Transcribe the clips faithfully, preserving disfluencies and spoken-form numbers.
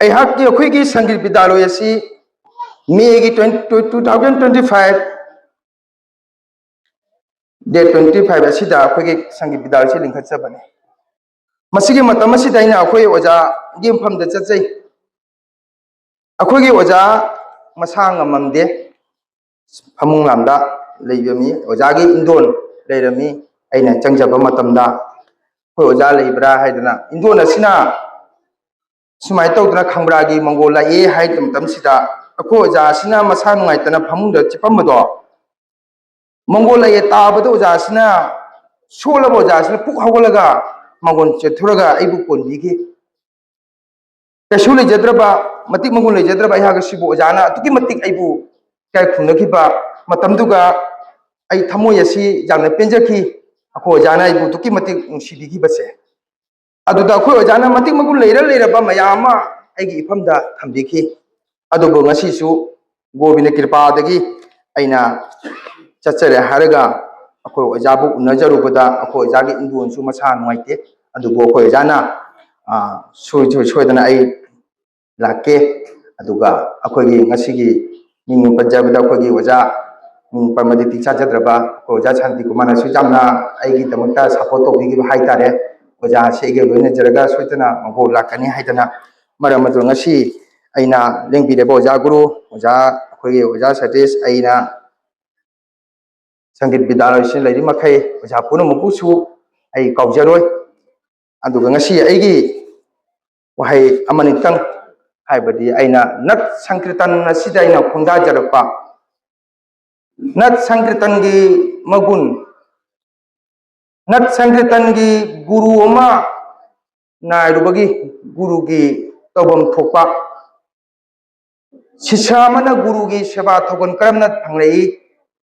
ꯑꯩꯍꯥꯛꯀꯤ ꯑꯩꯈꯣꯏꯒꯤ ꯁꯪꯒꯤꯠ ꯕꯤꯗ꯭ꯌꯥꯂꯣꯏ ꯑꯁꯤ ꯃꯦꯒꯤ twenty, two thousand twenty five, date twenty five ꯑꯁꯤꯗ ꯑꯩꯈꯣꯏꯒꯤ ꯁꯪꯒꯤꯠ ꯕꯤꯗ꯭ꯌꯥꯂꯣꯏ ꯑꯁꯤ ꯂꯤꯡꯈꯠꯆꯕꯅꯤ꯫ ꯃꯁꯤꯒꯤ ꯃꯇꯝ ꯑꯁꯤꯗ ꯑꯩꯅ ꯑꯩꯈꯣꯏ ꯑꯣꯖꯥꯒꯤ ꯃꯐꯝꯗ ꯆꯠꯆꯩ꯫ ꯑꯩꯈꯣꯏꯒꯤ ꯑꯣꯖꯥ ꯃꯁꯥ ꯉꯝꯃꯝꯗꯦ, ꯐꯃꯨꯡ ꯂꯥꯝꯗ ꯂꯩꯔꯝꯃꯤ꯫ ꯑꯣꯖꯥꯒꯤ ꯏꯟꯗꯣꯟ ꯂꯩꯔꯝꯃꯤ꯫ ꯑꯩꯅ ꯆꯪꯖꯕ ꯃꯇꯝꯗ ꯑꯩꯈꯣꯏ ꯑꯣꯖꯥ ꯂꯩꯕ꯭ꯔꯥ ꯍꯥꯏꯗꯅ, ꯏꯟꯗꯣꯟ ꯑꯁꯤꯅ ꯁꯨꯃꯥꯏꯅ ꯇꯧꯗꯅ ꯈꯪꯕ꯭ꯔꯥꯒꯤ ꯃꯪꯒꯣꯜ ꯂꯥꯛꯑꯦ ꯍꯥꯏꯕ ꯃꯇꯝꯁꯤꯗ, ꯑꯩꯈꯣꯏ ꯑꯣꯖꯥꯁꯤꯅ ꯃꯁꯥ ꯅꯨꯡꯉꯥꯏꯇꯅ ꯐꯃꯨꯡꯗ ꯆꯤꯞꯄꯝꯕꯗꯣ, ꯃꯪꯒꯣꯜ ꯂꯥꯛꯑꯦ ꯇꯥꯕꯗ ꯑꯣꯖꯥꯁꯤꯅ, ꯁꯣꯜꯂꯕ ꯑꯣꯖꯥꯁꯤꯅ ꯄꯨꯛ ꯍꯧꯒꯠꯂꯒ ꯃꯪꯒꯣꯜ ꯆꯦꯟꯊꯣꯔꯒ ꯑꯩꯕꯨ ꯀꯣꯟꯕꯤꯈꯤ꯫ ꯀꯩꯁꯨ ꯂꯩꯖꯗ꯭ꯔꯕ, ꯃꯇꯤꯛ ꯃꯒꯨꯟ ꯂꯩꯖꯗ꯭ꯔꯕ ꯑꯩꯍꯥꯛ ꯑꯁꯤꯕꯨ ꯑꯣꯖꯥꯅ ꯑꯗꯨꯛꯀꯤ ꯃꯇꯤꯛ ꯑꯩꯕꯨ ꯏꯀꯥꯏ ꯈꯨꯝꯅꯈꯤꯕ ꯃꯇꯝꯗꯨꯒ, ꯑꯩ ꯊꯃꯣꯏ ꯑꯁꯤ ꯌꯥꯝꯅ ꯄꯦꯟꯖꯈꯤ꯫ ꯑꯩꯈꯣꯏ ꯑꯣꯖꯥꯅ ꯑꯩꯕꯨ ꯑꯗꯨꯛꯀꯤ ꯃꯇꯤꯛ ꯅꯨꯡꯁꯤꯕꯤꯈꯤꯕꯁꯦ꯫ ꯑꯗꯨꯗ ꯑꯩꯈꯣꯏ ꯑꯣꯖꯥꯅ ꯃꯇꯤꯛ ꯃꯒꯨꯟ ꯂꯩꯔ ꯂꯩꯔꯕ ꯃꯌꯥꯝ ꯑꯃ ꯑꯩꯒꯤ ꯏꯐꯝꯗ ꯊꯝꯕꯤꯈꯤ꯫ ꯑꯗꯨꯕꯨ ꯉꯁꯤꯁꯨ ꯒꯣꯕꯤꯟꯗ ꯀ꯭ꯔꯤꯄꯥꯗꯒꯤ ꯑꯩꯅ ꯆꯠꯆꯔꯦ ꯍꯥꯏꯔꯒ ꯑꯩꯈꯣꯏ ꯑꯣꯖꯥꯕꯨ ꯎꯅꯖꯔꯨꯕꯗ, ꯑꯩꯈꯣꯏ ꯑꯣꯖꯥꯒꯤ ꯏꯟꯗꯣꯟꯁꯨ ꯃꯁꯥ ꯅꯨꯡꯉꯥꯏꯇꯦ꯫ ꯑꯗꯨꯕꯨ ꯑꯩꯈꯣꯏ ꯑꯣꯖꯥꯅ, ꯑ, ꯁꯨꯡꯁꯣꯏ ꯁꯣꯏꯗꯅ ꯑꯩ ꯂꯥꯛꯀꯦ꯫ ꯑꯗꯨꯒ ꯑꯩꯈꯣꯏꯒꯤ ꯉꯁꯤꯒꯤ ꯃꯤꯡ ꯄꯟꯖꯕꯗ ꯑꯩꯈꯣꯏꯒꯤ ꯑꯣꯖꯥ, ꯃꯤꯡ ꯄꯟꯕꯗꯤ ꯇꯤꯛ ꯆꯥꯖꯗ꯭ꯔꯕ ꯑꯩꯈꯣꯏ ꯑꯣꯖꯥ ꯁꯥꯟꯇꯤ ꯀꯨꯃꯥꯔꯅꯁꯨ ꯌꯥꯝꯅ ꯑꯩꯒꯤꯗꯃꯛꯇ support ꯇꯧꯕꯤꯈꯤꯕ ꯍꯥꯏꯇꯥꯔꯦ꯫ ꯑꯣꯖꯥꯁꯦ ꯑꯩꯒ ꯂꯣꯏꯅꯖꯔꯒ ꯁꯣꯏꯗꯅ ꯃꯪꯒꯣꯜ ꯂꯥꯛꯀꯅꯤ ꯍꯥꯏꯗꯅ, ꯃꯔꯝ ꯑꯗꯨꯅ ꯉꯁꯤ ꯑꯩꯅ ꯂꯦꯡꯕꯤꯔꯤꯕ ꯑꯣꯖꯥ ꯒꯨꯔꯨ, ꯑꯣꯖꯥ, ꯑꯩꯈꯣꯏꯒꯤ ꯑꯣꯖꯥ ꯁꯇꯤꯁ, ꯑꯩꯅ ꯁꯪꯒꯤꯠ ꯕꯤꯗ꯭ꯌꯥꯂꯣꯏꯁꯤꯗ ꯂꯩꯔꯤ ꯃꯈꯩ ꯑꯣꯖꯥ ꯄꯨꯝꯅꯃꯛꯄꯨꯁꯨ ꯑꯩ ꯀꯥꯎꯖꯔꯣꯏ꯫ ꯑꯗꯨꯒ ꯉꯁꯤ ꯑꯩꯒꯤ ꯋꯥꯍꯩ ꯑꯃꯅꯤꯇꯪ, ꯍꯥꯏꯕꯗꯤ ꯑꯩꯅ ꯅꯠ ꯁꯪꯀꯤꯔꯇꯟ ꯑꯁꯤꯗ ꯑꯩꯅ ꯈꯣꯡꯗꯥꯖꯔꯛꯄ, ꯅꯠ ꯁꯪꯀꯤꯔꯇꯟꯒꯤ ꯃꯒꯨꯟ, ꯅꯠ ꯁꯪꯀꯤꯔꯇꯟꯒꯤ ꯒꯨꯔꯨ ꯑꯃ ꯅꯥꯏꯔꯨꯕꯒꯤ, ꯒꯨꯔꯨꯒꯤ ꯇꯧꯐꯝ ꯊꯣꯛꯄ, ꯁꯤꯁ꯭ꯌꯥ ꯑꯃꯅ ꯒꯨꯔꯨꯒꯤ ꯁꯦꯕꯥ ꯊꯧꯒꯜ ꯀꯔꯝꯅ ꯐꯪꯂꯛꯏ,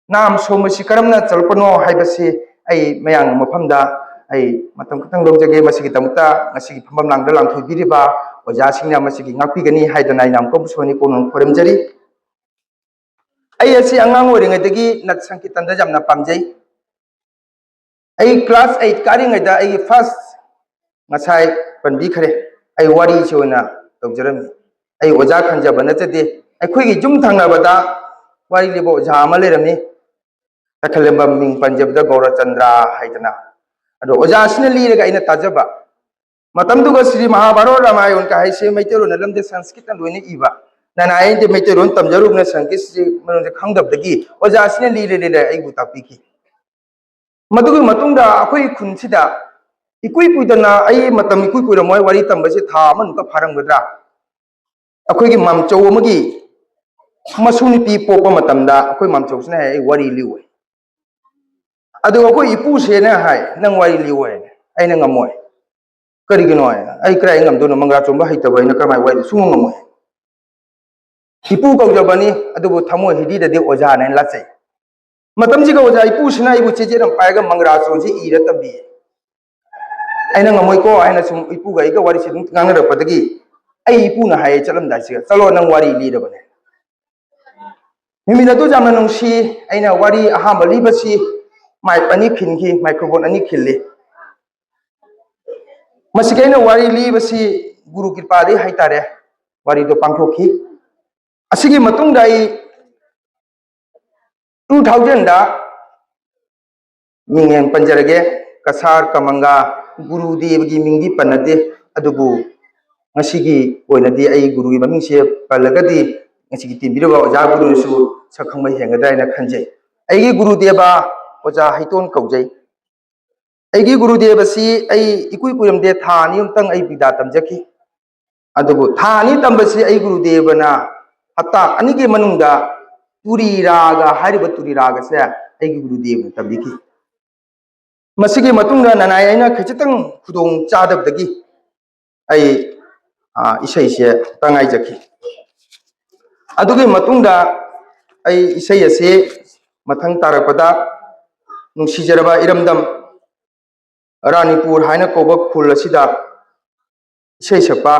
ꯅꯥꯝ ꯁꯣꯝꯕꯁꯤ ꯀꯔꯝꯅ ꯆꯠꯂꯛꯄꯅꯣ ꯍꯥꯏꯕꯁꯤ ꯑꯩ ꯃꯌꯥꯝꯒꯤ ꯃꯐꯝꯗ ꯑꯩ ꯃꯇꯝ ꯈꯤꯇꯪ ꯂꯧꯖꯒꯦ꯫ ꯃꯁꯤꯒꯤꯗꯃꯛꯇ ꯉꯁꯤꯒꯤ ꯐꯝꯐꯝ ꯂꯥꯡꯗ ꯂꯥꯡꯊꯣꯛꯄꯤꯔꯤꯕ ꯑꯣꯖꯥꯁꯤꯡꯅ ꯃꯁꯤꯒꯤ ꯉꯥꯛꯄꯤꯒꯅꯤ ꯍꯥꯏꯗꯅ ꯑꯩꯅ ꯑꯃꯨꯛꯀ ꯑꯃꯨꯛꯁꯨ ꯍꯟꯅ ꯏꯀꯣꯟ ꯈꯨꯔꯨꯝꯖꯔꯤ꯫ ꯑꯩ ꯑꯁꯤ ꯑꯉꯥꯡ ꯑꯣꯏꯔꯤꯉꯩꯗꯒꯤ ꯅꯠ ꯁꯪꯀꯤꯔꯇꯟꯗ ꯌꯥꯝꯅ ꯄꯥꯝꯖꯩ꯫ ꯑꯩ class eight ꯀꯥꯔꯤꯉꯩꯗ ꯑꯩꯒꯤ first, ꯉꯁꯥꯏ ꯄꯟꯕꯤꯈ꯭ꯔꯦ, ꯑꯩ ꯋꯥꯔꯤꯁꯤ ꯑꯣꯏꯅ ꯇꯧꯖꯔꯝꯃꯤ꯫ ꯑꯩ ꯑꯣꯖꯥ ꯈꯟꯖꯕ ꯅꯠꯆꯗꯦ꯫ ꯑꯩꯈꯣꯏꯒꯤ ꯌꯨꯝ ꯊꯪꯅꯕꯗ ꯋꯥꯔꯤ ꯂꯤꯕ ꯑꯣꯖꯥ ꯑꯃ ꯂꯩꯔꯝꯃꯤ, ꯇꯈꯦꯜꯂꯝꯕꯝ, ꯃꯤꯡ ꯄꯟꯖꯕꯗ ꯒꯧꯔꯆꯟꯗ꯭ꯔ ꯍꯥꯏꯗꯅ꯫ ꯑꯗꯣ ꯑꯣꯖꯥꯁꯤꯅ ꯂꯤꯔꯒ ꯑꯩꯅ ꯇꯥꯖꯕ꯫ ꯃꯇꯝꯗꯨꯒ ꯁ꯭ꯔꯤ ꯃꯍꯥꯚꯥꯔꯠ ꯔꯥꯃꯥꯌꯟꯒ ꯍꯥꯏꯁꯦ ꯃꯩꯇꯩꯂꯣꯟ ꯅꯠꯂꯝꯗꯦ, ꯁꯪꯁꯀ꯭ꯔꯤꯠꯅ ꯂꯣꯏꯅ ꯏꯕ꯫ ꯅꯅꯥꯏ ꯑꯩꯗꯤ ꯃꯩꯇꯩꯂꯣꯟ ꯇꯝꯖꯔꯨꯕꯅ ꯁꯪꯁꯀ꯭ꯔꯤꯠꯁꯤ ꯃꯔꯝꯁꯦ ꯈꯪꯗꯕꯗꯒꯤ ꯑꯣꯖꯥꯁꯤꯅ ꯂꯤꯔꯦ ꯂꯤꯔꯦ ꯑꯩꯕꯨ ꯇꯥꯛꯄꯤꯈꯤ꯫ ꯃꯗꯨꯒꯤ ꯃꯇꯨꯡꯗ ꯑꯩꯈꯣꯏ ꯈꯨꯟꯁꯤꯗ ꯏꯀꯨꯏ ꯀꯨꯏꯗꯅ, ꯑꯩ ꯃꯇꯝ ꯏꯀꯨꯏ ꯀꯨꯏꯔꯝꯃꯣꯏ, ꯋꯥꯔꯤ ꯇꯝꯕꯁꯦ ꯊꯥ ꯑꯃꯃꯨꯛꯀ ꯐꯥꯔꯝꯒꯗ꯭ꯔꯥ, ꯑꯩꯈꯣꯏꯒꯤ ꯃꯥꯝꯆꯧ ꯑꯃꯒꯤ ꯃꯁꯨ ꯅꯨꯄꯤ ꯄꯣꯛꯄ ꯃꯇꯝꯗ ꯑꯩꯈꯣꯏ ꯃꯥꯝꯆꯧꯁꯤꯅ ꯍꯥꯏ, "ꯑꯩ ꯋꯥꯔꯤ ꯂꯤꯌꯨ" ꯍꯥꯏ꯫ ꯑꯗꯨꯒ ꯑꯩꯈꯣꯏ ꯏꯄꯨꯁꯦꯅ ꯍꯥꯏ, "ꯅꯪ ꯋꯥꯔꯤ ꯂꯤꯌꯨ" ꯍꯥꯏ꯫ ꯑꯩꯅ ꯉꯝꯃꯣꯏ꯫ "ꯀꯔꯤꯒꯤꯅꯣ?" ꯍꯥꯏ꯫ "ꯑꯩ ꯀꯗꯥꯏ ꯉꯝꯗꯣꯏꯅꯣ? ꯃꯪꯒ꯭ꯔꯥ ꯆꯣꯡꯕ ꯍꯩꯇꯕ ꯑꯩꯅ ꯀꯔꯝꯍꯥꯏꯅ ꯋꯥꯔꯤ ꯁꯨꯡꯉꯝ ꯉꯝꯃꯣꯏ"꯫ ꯏꯄꯨ ꯀꯧꯖꯕꯅꯤ, ꯑꯗꯨꯕꯨ ꯊꯃꯣꯏ ꯍꯤꯗꯤꯗꯗꯤ ꯑꯣꯖꯥꯅꯦꯅ ꯂꯥꯠꯆꯩ꯫ ꯃꯇꯝꯁꯤꯒ ꯑꯣꯖꯥ ꯏꯄꯨꯁꯤꯅ ꯑꯩꯕꯨ ꯆꯦꯆꯦꯠ ꯑꯃ ꯄꯥꯏꯔꯒ ꯃꯪꯒ꯭ꯔꯥ ꯆꯣꯡꯁꯤ ꯏꯔ ꯇꯝꯕꯤ꯫ ꯑꯩꯅ ꯉꯝꯃꯣꯏꯀꯣ ꯍꯥꯏꯅ ꯁꯨꯝ ꯏꯄꯨꯒ ꯑꯩꯒ ꯋꯥꯔꯤꯁꯤ ꯑꯗꯨꯝ ꯉꯥꯡꯅꯔꯛꯄꯗꯒꯤ ꯑꯩ ꯏꯄꯨꯅ ꯍꯥꯏꯌꯦ ꯆꯠꯂꯝꯗꯥꯏꯁꯤꯒ, "ꯆꯠꯂꯣ, ꯅꯪ ꯋꯥꯔꯤ ꯂꯤꯔꯕꯅꯦ"꯫ ꯅꯨꯃꯤꯠ ꯑꯗꯨ ꯌꯥꯝꯅ ꯅꯨꯡꯁꯤ꯫ ꯑꯩꯅ ꯋꯥꯔꯤ ꯑꯍꯥꯟꯕ ꯂꯤꯕꯁꯤ ꯃꯥꯏꯛ ꯑꯅꯤ ꯈꯤꯟꯈꯤ, ꯃꯥꯏꯀ꯭ꯔꯣꯐꯣꯟ ꯑꯅꯤ ꯈꯤꯜꯂꯤ꯫ ꯃꯁꯤꯒꯤ ꯑꯩꯅ ꯋꯥꯔꯤ ꯂꯤꯕꯁꯤ ꯒꯨꯔꯨ ꯀ꯭ꯔꯤꯄꯥꯗꯒꯤ ꯍꯥꯏꯇꯥꯔꯦ, ꯋꯥꯔꯤꯗꯣ ꯄꯥꯡꯊꯣꯛꯈꯤ꯫ ꯑꯁꯤꯒꯤ ꯃꯇꯨꯡꯗ ꯑꯩ ꯇꯨ ꯊꯥꯎꯖꯟꯗ ꯃꯤꯡ ꯍꯦꯟꯅ ꯄꯟꯖꯔꯒꯦ, ꯀꯁꯥꯔ ꯀꯃꯪꯒꯥ ꯒꯨꯔꯨꯗꯦꯕꯒꯤ ꯃꯤꯡꯗꯤ ꯄꯟꯅꯗꯦ, ꯑꯗꯨꯕꯨ ꯉꯁꯤꯒꯤ ꯑꯣꯏꯅꯗꯤ ꯑꯩ ꯒꯨꯔꯨꯒꯤ ꯃꯃꯤꯡꯁꯦ ꯄꯜꯂꯒꯗꯤ ꯉꯁꯤꯒꯤ ꯇꯦꯟꯕꯤꯔꯤꯕ ꯑꯣꯖꯥ ꯒꯨꯔꯨꯅꯁꯨ ꯁꯛꯈꯪꯕ ꯍꯦꯟꯒꯗ꯭ꯔꯥ ꯍꯥꯏꯅ ꯈꯟꯖꯩ꯫ ꯑꯩꯒꯤ ꯒꯨꯔꯨꯗꯦꯕ ꯑꯣꯖꯥ ꯍꯩꯇꯣꯟ ꯀꯧꯖꯩ꯫ ꯑꯩꯒꯤ ꯒꯨꯔꯨꯗꯦꯕꯁꯤ ꯑꯩ ꯏꯀꯨꯏ ꯀꯨꯏꯔꯝꯗꯦ, ꯊꯥ ꯑꯅꯤ ꯑꯃꯇꯪ ꯑꯩ ꯕꯤꯗ꯭ꯌꯥ ꯇꯝꯖꯈꯤ꯫ ꯑꯗꯨꯕꯨ ꯊꯥ ꯑꯅꯤ ꯇꯝꯕꯁꯤ ꯑꯩ ꯒꯨꯔꯨꯗꯦꯕꯅ ꯍꯞꯇꯥ ꯑꯅꯤꯒꯤ ꯃꯅꯨꯡꯗ ꯇꯨꯔꯤ ꯔꯥꯒ ꯍꯥꯏꯔꯤꯕ ꯇꯨꯔꯤ ꯔꯥꯒꯁꯦ ꯑꯩꯒꯤ ꯒꯨꯔꯨꯗꯦꯕꯅ ꯇꯝꯕꯤꯈꯤ꯫ ꯃꯁꯤꯒꯤ ꯃꯇꯨꯡꯗ ꯅꯅꯥꯏ ꯑꯩꯅ ꯈꯖꯤꯛꯇꯪ ꯈꯨꯗꯣꯡ ꯆꯥꯗꯕꯗꯒꯤ ꯑꯩ, ꯑ, ꯏꯁꯩꯁꯦ ꯇꯉꯥꯏꯖꯈꯤ꯫ ꯑꯗꯨꯒꯤ ꯃꯇꯨꯡꯗ ꯑꯩ ꯏꯁꯩ ꯑꯁꯤ ꯃꯊꯪ ꯇꯥꯔꯛꯄꯗ ꯅꯨꯡꯁꯤꯖꯔꯕ ꯏꯔꯝꯗꯝ ꯔꯥꯅꯤꯄꯨꯔ ꯍꯥꯏꯅ ꯀꯧꯕ ꯈꯨꯜ ꯑꯁꯤꯗ ꯏꯁꯩ ꯁꯛꯄ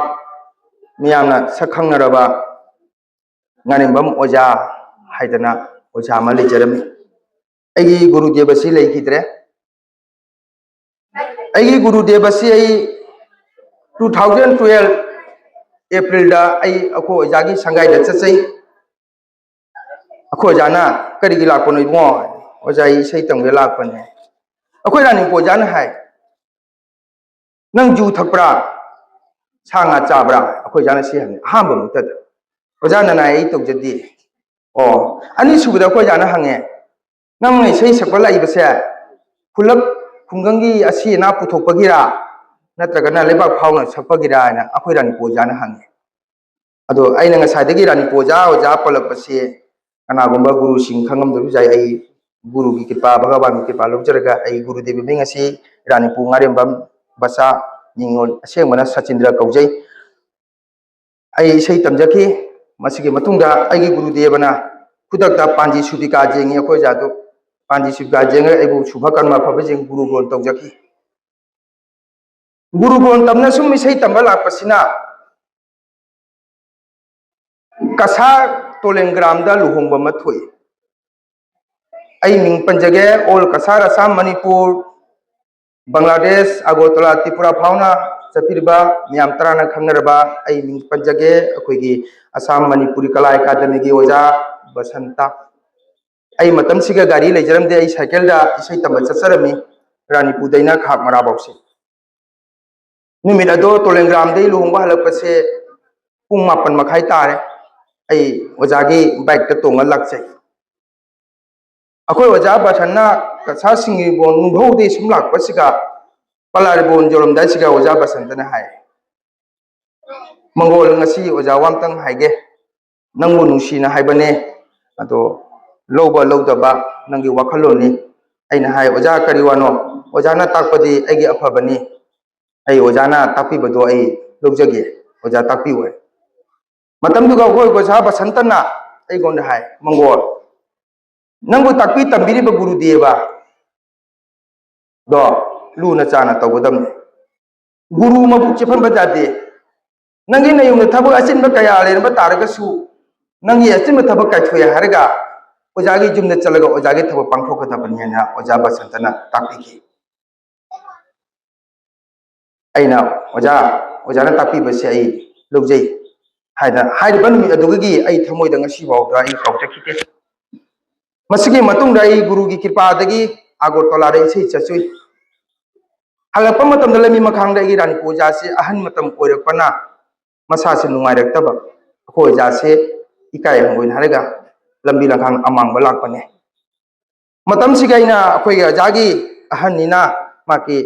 ꯃꯤꯌꯥꯝꯅ ꯁꯛ ꯈꯪꯅꯔꯕ ꯉꯥꯅꯦꯝꯕꯝ ꯑꯣꯖꯥ ꯍꯥꯏꯗꯅ ꯑꯣꯖꯥ ꯑꯃ ꯂꯩꯖꯔꯝꯃꯤ꯫ ꯑꯩꯒꯤ ꯒꯨꯔꯨꯗꯦꯕꯁꯤ ꯂꯩꯈꯤꯗ꯭ꯔꯦ꯫ ꯑꯩꯒꯤ ꯒꯨꯔꯨꯗꯦꯕꯁꯤ ꯑꯩ two thousand twelve ꯑꯦꯄ꯭ꯔꯤꯜꯗ ꯑꯩ ꯑꯩꯈꯣꯏ ꯑꯣꯖꯥꯒꯤ ꯁꯪꯒꯥꯏꯗ ꯆꯠꯆꯩ꯫ ꯑꯩꯈꯣꯏ ꯑꯣꯖꯥꯅ, "ꯀꯔꯤꯒꯤ ꯂꯥꯛꯄꯅꯣ ꯏꯕꯨꯡꯉꯣ?" "ꯑꯣꯖꯥ, ꯑꯩ ꯏꯁꯩ ꯇꯝꯒꯦ ꯂꯥꯛꯄꯅꯦ꯫" ꯑꯩꯈꯣꯏ ꯔꯥꯅꯤꯄꯨ ꯑꯣꯖꯥꯅ ꯍꯥꯏ, "ꯅꯪ ꯖꯨ ꯊꯛꯄ꯭ꯔꯥ? ꯁꯥ ꯉꯥ ꯆꯥꯕ꯭ꯔꯥ?" ꯑꯩꯈꯣꯏ ꯑꯣꯖꯥꯅ ꯁꯤ ꯍꯪꯉꯤ ꯑꯍꯥꯟꯕ ꯃꯛꯇꯗ꯫ "ꯑꯣꯖꯥ, ꯅꯅꯥꯏ ꯑꯩ ꯇꯧꯖꯗꯦ꯫" ꯑꯣ, ꯑꯅꯤꯁꯨꯕꯗ ꯑꯩꯈꯣꯏ ꯑꯣꯖꯥꯅ ꯍꯪꯉꯦ, "ꯅꯪꯅ ꯏꯁꯩ ꯁꯛꯄ ꯂꯥꯛꯏꯕꯁꯦ ꯈꯨꯜꯂꯛ ꯈꯨꯡꯒꯪꯒꯤ ꯑꯁꯤ ꯑꯅꯥ ꯄꯨꯊꯣꯛꯄꯒꯤꯔꯥ, ꯅꯠꯇ꯭ꯔꯒꯅ ꯂꯩꯕꯥꯛ ꯐꯥꯎꯅ ꯁꯛꯄꯒꯤꯔꯥ?" ꯍꯥꯏꯅ ꯑꯩꯈꯣꯏ ꯔꯥꯅꯤꯄꯨ ꯑꯣꯖꯥꯅ ꯍꯪꯉꯦ꯫ ꯑꯗꯣ ꯑꯩꯅ ꯉꯁꯥꯏꯗꯒꯤ ꯔꯥꯅꯤꯄꯨ ꯑꯣꯖꯥ, ꯑꯣꯖꯥ ꯄꯜꯂꯛꯄꯁꯤ ꯀꯅꯥꯒꯨꯝꯕ ꯒꯨꯔꯨꯁꯤꯡ ꯈꯪꯉꯝꯗꯕꯁꯨ ꯌꯥꯏ꯫ ꯑꯩ ꯒꯨꯔꯨꯒꯤ ꯀ꯭ꯔꯤꯄꯥ, ꯚꯒꯋꯥꯟꯒꯤ ꯀ꯭ꯔꯤꯄꯥ ꯂꯧꯖꯔꯒ ꯑꯩ ꯒꯨꯔꯨꯗꯦꯕ ꯃꯤꯡ ꯑꯁꯤ ꯔꯥꯅꯤꯄꯨ ꯉꯥꯔꯦꯝꯕꯝ ꯕꯆꯥ, ꯃꯤꯡ ꯑꯁꯦꯡꯕꯅ ꯁꯆꯤꯟꯗ꯭ꯔ ꯀꯧꯖꯩ꯫ ꯑꯩ ꯏꯁꯩ ꯇꯝꯖꯈꯤ꯫ ꯃꯁꯤꯒꯤ ꯃꯇꯨꯡꯗ ꯑꯩꯒꯤ ꯒꯨꯔꯨꯗꯦꯕꯅ ꯈꯨꯗꯛꯇ ꯄꯥꯟꯖꯤ ꯁꯨꯕꯤꯀꯥ ꯌꯦꯡꯉꯤ ꯑꯩꯈꯣꯏ ꯑꯣꯖꯥꯗꯨ꯫ ꯄꯥꯟꯖꯤ ꯁꯨꯕꯤꯀꯥ ꯌꯦꯡꯉꯒ ꯑꯩꯕꯨ ꯁꯨꯚ ꯀꯔꯃ ꯐꯕ ꯌꯦꯡ ꯒꯨꯔꯨ ꯒꯣꯟ ꯇꯧꯖꯈꯤ꯫ ꯒꯨꯔꯨ ꯒꯣꯟ ꯇꯝꯅ ꯁꯨꯝ ꯏꯁꯩ ꯇꯝꯕ ꯂꯥꯛꯄꯁꯤꯅ ꯀꯁꯥꯔ ꯇꯣꯂꯦꯡꯒ꯭ꯔꯥꯝꯗ ꯂꯨꯍꯣꯡꯕ ꯑꯃ ꯊꯣꯛꯏ꯫ ꯑꯩ ꯃꯤꯡ ꯄꯟꯖꯒꯦ, ꯑꯣꯜ ꯀꯁꯥꯔ ꯑꯁꯥꯝ ꯃꯅꯤꯄꯨꯔ, ꯕꯪꯒ꯭ꯂꯥꯗꯦꯁ, ꯑꯒꯣꯔꯇꯂꯥ, ꯇ꯭ꯔꯤꯄꯨꯔꯥ ꯐꯥꯎꯅ ꯆꯠꯄꯤꯔꯤꯕ ꯃꯌꯥꯝ ꯇꯔꯥꯅ ꯈꯪꯅꯔꯕ ꯑꯩ ꯃꯤꯡ ꯄꯟꯖꯒꯦ, ꯑꯩꯈꯣꯏꯒꯤ ꯑꯁꯥꯝ ꯃꯅꯤꯄꯨꯔꯤ ꯀꯂꯥ ꯑꯦꯀꯥꯗꯃꯤꯒꯤ ꯑꯣꯖꯥ ꯕꯁꯟꯇ꯫ ꯑꯩ ꯃꯇꯝꯁꯤꯒ ꯒꯥꯔꯤ ꯂꯩꯖꯔꯝꯗꯦ, ꯑꯩ ꯁꯥꯏꯀꯜꯗ ꯏꯁꯩ ꯇꯝꯕ ꯆꯠꯆꯔꯝꯃꯤ ꯔꯥꯅꯤꯄꯨꯔꯗꯩꯅ ꯈꯥꯛ ꯃꯔꯥꯕꯧꯁꯦ꯫ ꯅꯨꯃꯤꯠ ꯑꯗꯣ ꯇꯣꯂꯦꯡꯒ꯭ꯔꯥꯝꯗꯒꯤ ꯂꯨꯍꯣꯡꯕ ꯍꯜꯂꯛꯄꯁꯦ ꯄꯨꯡ ꯃꯥꯄꯟ ꯃꯈꯥꯏ ꯇꯥꯔꯦ꯫ ꯑꯩ ꯑꯣꯖꯥꯒꯤ ꯕꯥꯏꯛꯇ ꯇꯣꯡꯉ ꯂꯥꯛꯆꯩ꯫ ꯑꯩꯈꯣꯏ ꯑꯣꯖꯥ ꯕꯁꯟꯅ ꯀꯁꯥꯔ ꯁꯤꯡꯖꯃꯩ ꯅꯨꯡꯙꯧꯗꯒꯤ ꯁꯨꯝ ꯂꯥꯛꯄꯁꯤꯒ ꯄꯂꯥꯔꯤꯕꯣꯟ ꯌꯧꯔꯝꯗꯥꯏꯁꯤꯒ ꯑꯣꯖꯥ ꯕꯁꯟꯇꯅ ꯍꯥꯏ, "ꯃꯪꯒꯣꯜ, ꯉꯁꯤ ꯑꯣꯖꯥ ꯋꯥ ꯑꯝꯇꯪ ꯍꯥꯏꯒꯦ꯫ ꯅꯪꯕꯨ ꯅꯨꯡꯁꯤꯅ ꯍꯥꯏꯕꯅꯦ, ꯑꯗꯣ ꯂꯧꯕ ꯂꯧꯗꯕ ꯅꯪꯒꯤ ꯋꯥꯈꯜꯂꯣꯟꯅꯤ꯫" ꯑꯩꯅ ꯍꯥꯏ, "ꯑꯣꯖꯥ, ꯀꯔꯤ ꯋꯥꯅꯣ? ꯑꯣꯖꯥꯅ ꯇꯥꯛꯄꯗꯤ ꯑꯩꯒꯤ ꯑꯐꯕꯅꯤ꯫ ꯑꯩ ꯑꯣꯖꯥꯅ ꯇꯥꯛꯄꯤꯕꯗꯣ ꯑꯩ ꯂꯧꯖꯒꯦ꯫ ꯑꯣꯖꯥ ꯇꯥꯛꯄꯤꯌꯨ꯫" ꯃꯇꯝꯗꯨꯒ ꯑꯩꯈꯣꯏ ꯑꯣꯖꯥ ꯕꯁꯟꯇꯅ ꯑꯩꯉꯣꯟꯗ ꯍꯥꯏ, "ꯃꯪꯒꯣꯜ, ꯅꯪꯕꯨ ꯇꯥꯛꯄꯤ ꯇꯝꯕꯤꯔꯤꯕ ꯒꯨꯔꯨꯗꯦꯕ ꯗꯣ ꯂꯨꯅ ꯆꯥꯅ ꯇꯧꯒꯗꯕꯅꯤ꯫ ꯒꯨꯔꯨ ꯃꯕꯨꯛ ꯆꯦꯐꯝꯕ ꯌꯥꯗꯦ꯫ ꯅꯪꯒꯤ ꯅꯌꯨꯝꯗ ꯊꯕꯛ ꯑꯆꯤꯟꯕ ꯀꯌꯥ ꯂꯩꯔꯝꯕ ꯇꯥꯔꯒꯁꯨ, ꯅꯪꯒꯤ ꯑꯆꯤꯟꯕ ꯊꯕꯛ ꯀꯥꯏꯊꯣꯛꯑꯦ ꯍꯥꯏꯔꯒ ꯑꯣꯖꯥꯒꯤ ꯌꯨꯝꯗ ꯆꯠꯂꯒ ꯑꯣꯖꯥꯒꯤ ꯊꯕꯛ ꯄꯥꯡꯊꯣꯛꯀꯗꯕꯅꯤ" ꯍꯥꯏꯅ ꯑꯣꯖꯥ ꯕꯁꯟꯇꯅ ꯇꯥꯛꯄꯤꯈꯤ꯫ ꯑꯩꯅ, "ꯑꯣꯖꯥ, ꯑꯣꯖꯥꯅ ꯇꯥꯛꯄꯤꯕꯁꯦ ꯑꯩ ꯂꯧꯖꯩ ꯍꯥꯏꯗꯅ ꯍꯥꯏꯔꯤꯕ ꯅꯨꯃꯤꯠ ꯑꯗꯨꯗꯒꯤ ꯑꯩ ꯊꯃꯣꯏꯗ ꯉꯁꯤ ꯐꯥꯎꯗ ꯑꯩ ꯀꯥꯎꯖꯈꯤꯗꯦ꯫ ꯃꯁꯤꯒꯤ ꯃꯇꯨꯡꯗ ꯑꯩ ꯒꯨꯔꯨꯒꯤ ꯀ꯭ꯔꯤꯄꯥꯗꯒꯤ ꯑꯥꯒꯔꯇꯂꯥꯗ ꯏꯁꯩ ꯆꯠꯆꯨꯏ꯫ ꯍꯜꯂꯛꯄ ꯃꯇꯝꯗ ꯂꯝꯕꯤ ꯃꯈꯥꯡꯗ ꯑꯩꯒꯤ ꯔꯥꯅꯤꯄꯨꯔ ꯑꯣꯖꯥꯁꯤ ꯑꯍꯟ ꯃꯇꯝ ꯑꯣꯏꯔꯛꯄꯅ ꯃꯁꯥꯁꯦ ꯅꯨꯡꯉꯥꯏꯔꯛꯇꯕ, ꯑꯩꯈꯣꯏ ꯑꯣꯖꯥꯁꯦ ꯏꯀꯥꯏ ꯍꯪꯒꯣꯏꯅ ꯍꯥꯏꯔꯒ ꯂꯝꯕꯤ ꯂꯝꯈꯥꯡ ꯑꯃꯥꯡꯕ ꯂꯥꯛꯄꯅꯦ꯫ ꯃꯇꯝꯁꯤꯒꯤ ꯑꯩꯅ ꯑꯩꯈꯣꯏꯒꯤ ꯑꯣꯖꯥꯒꯤ ꯑꯍꯟꯅꯤꯅ ꯃꯥꯒꯤ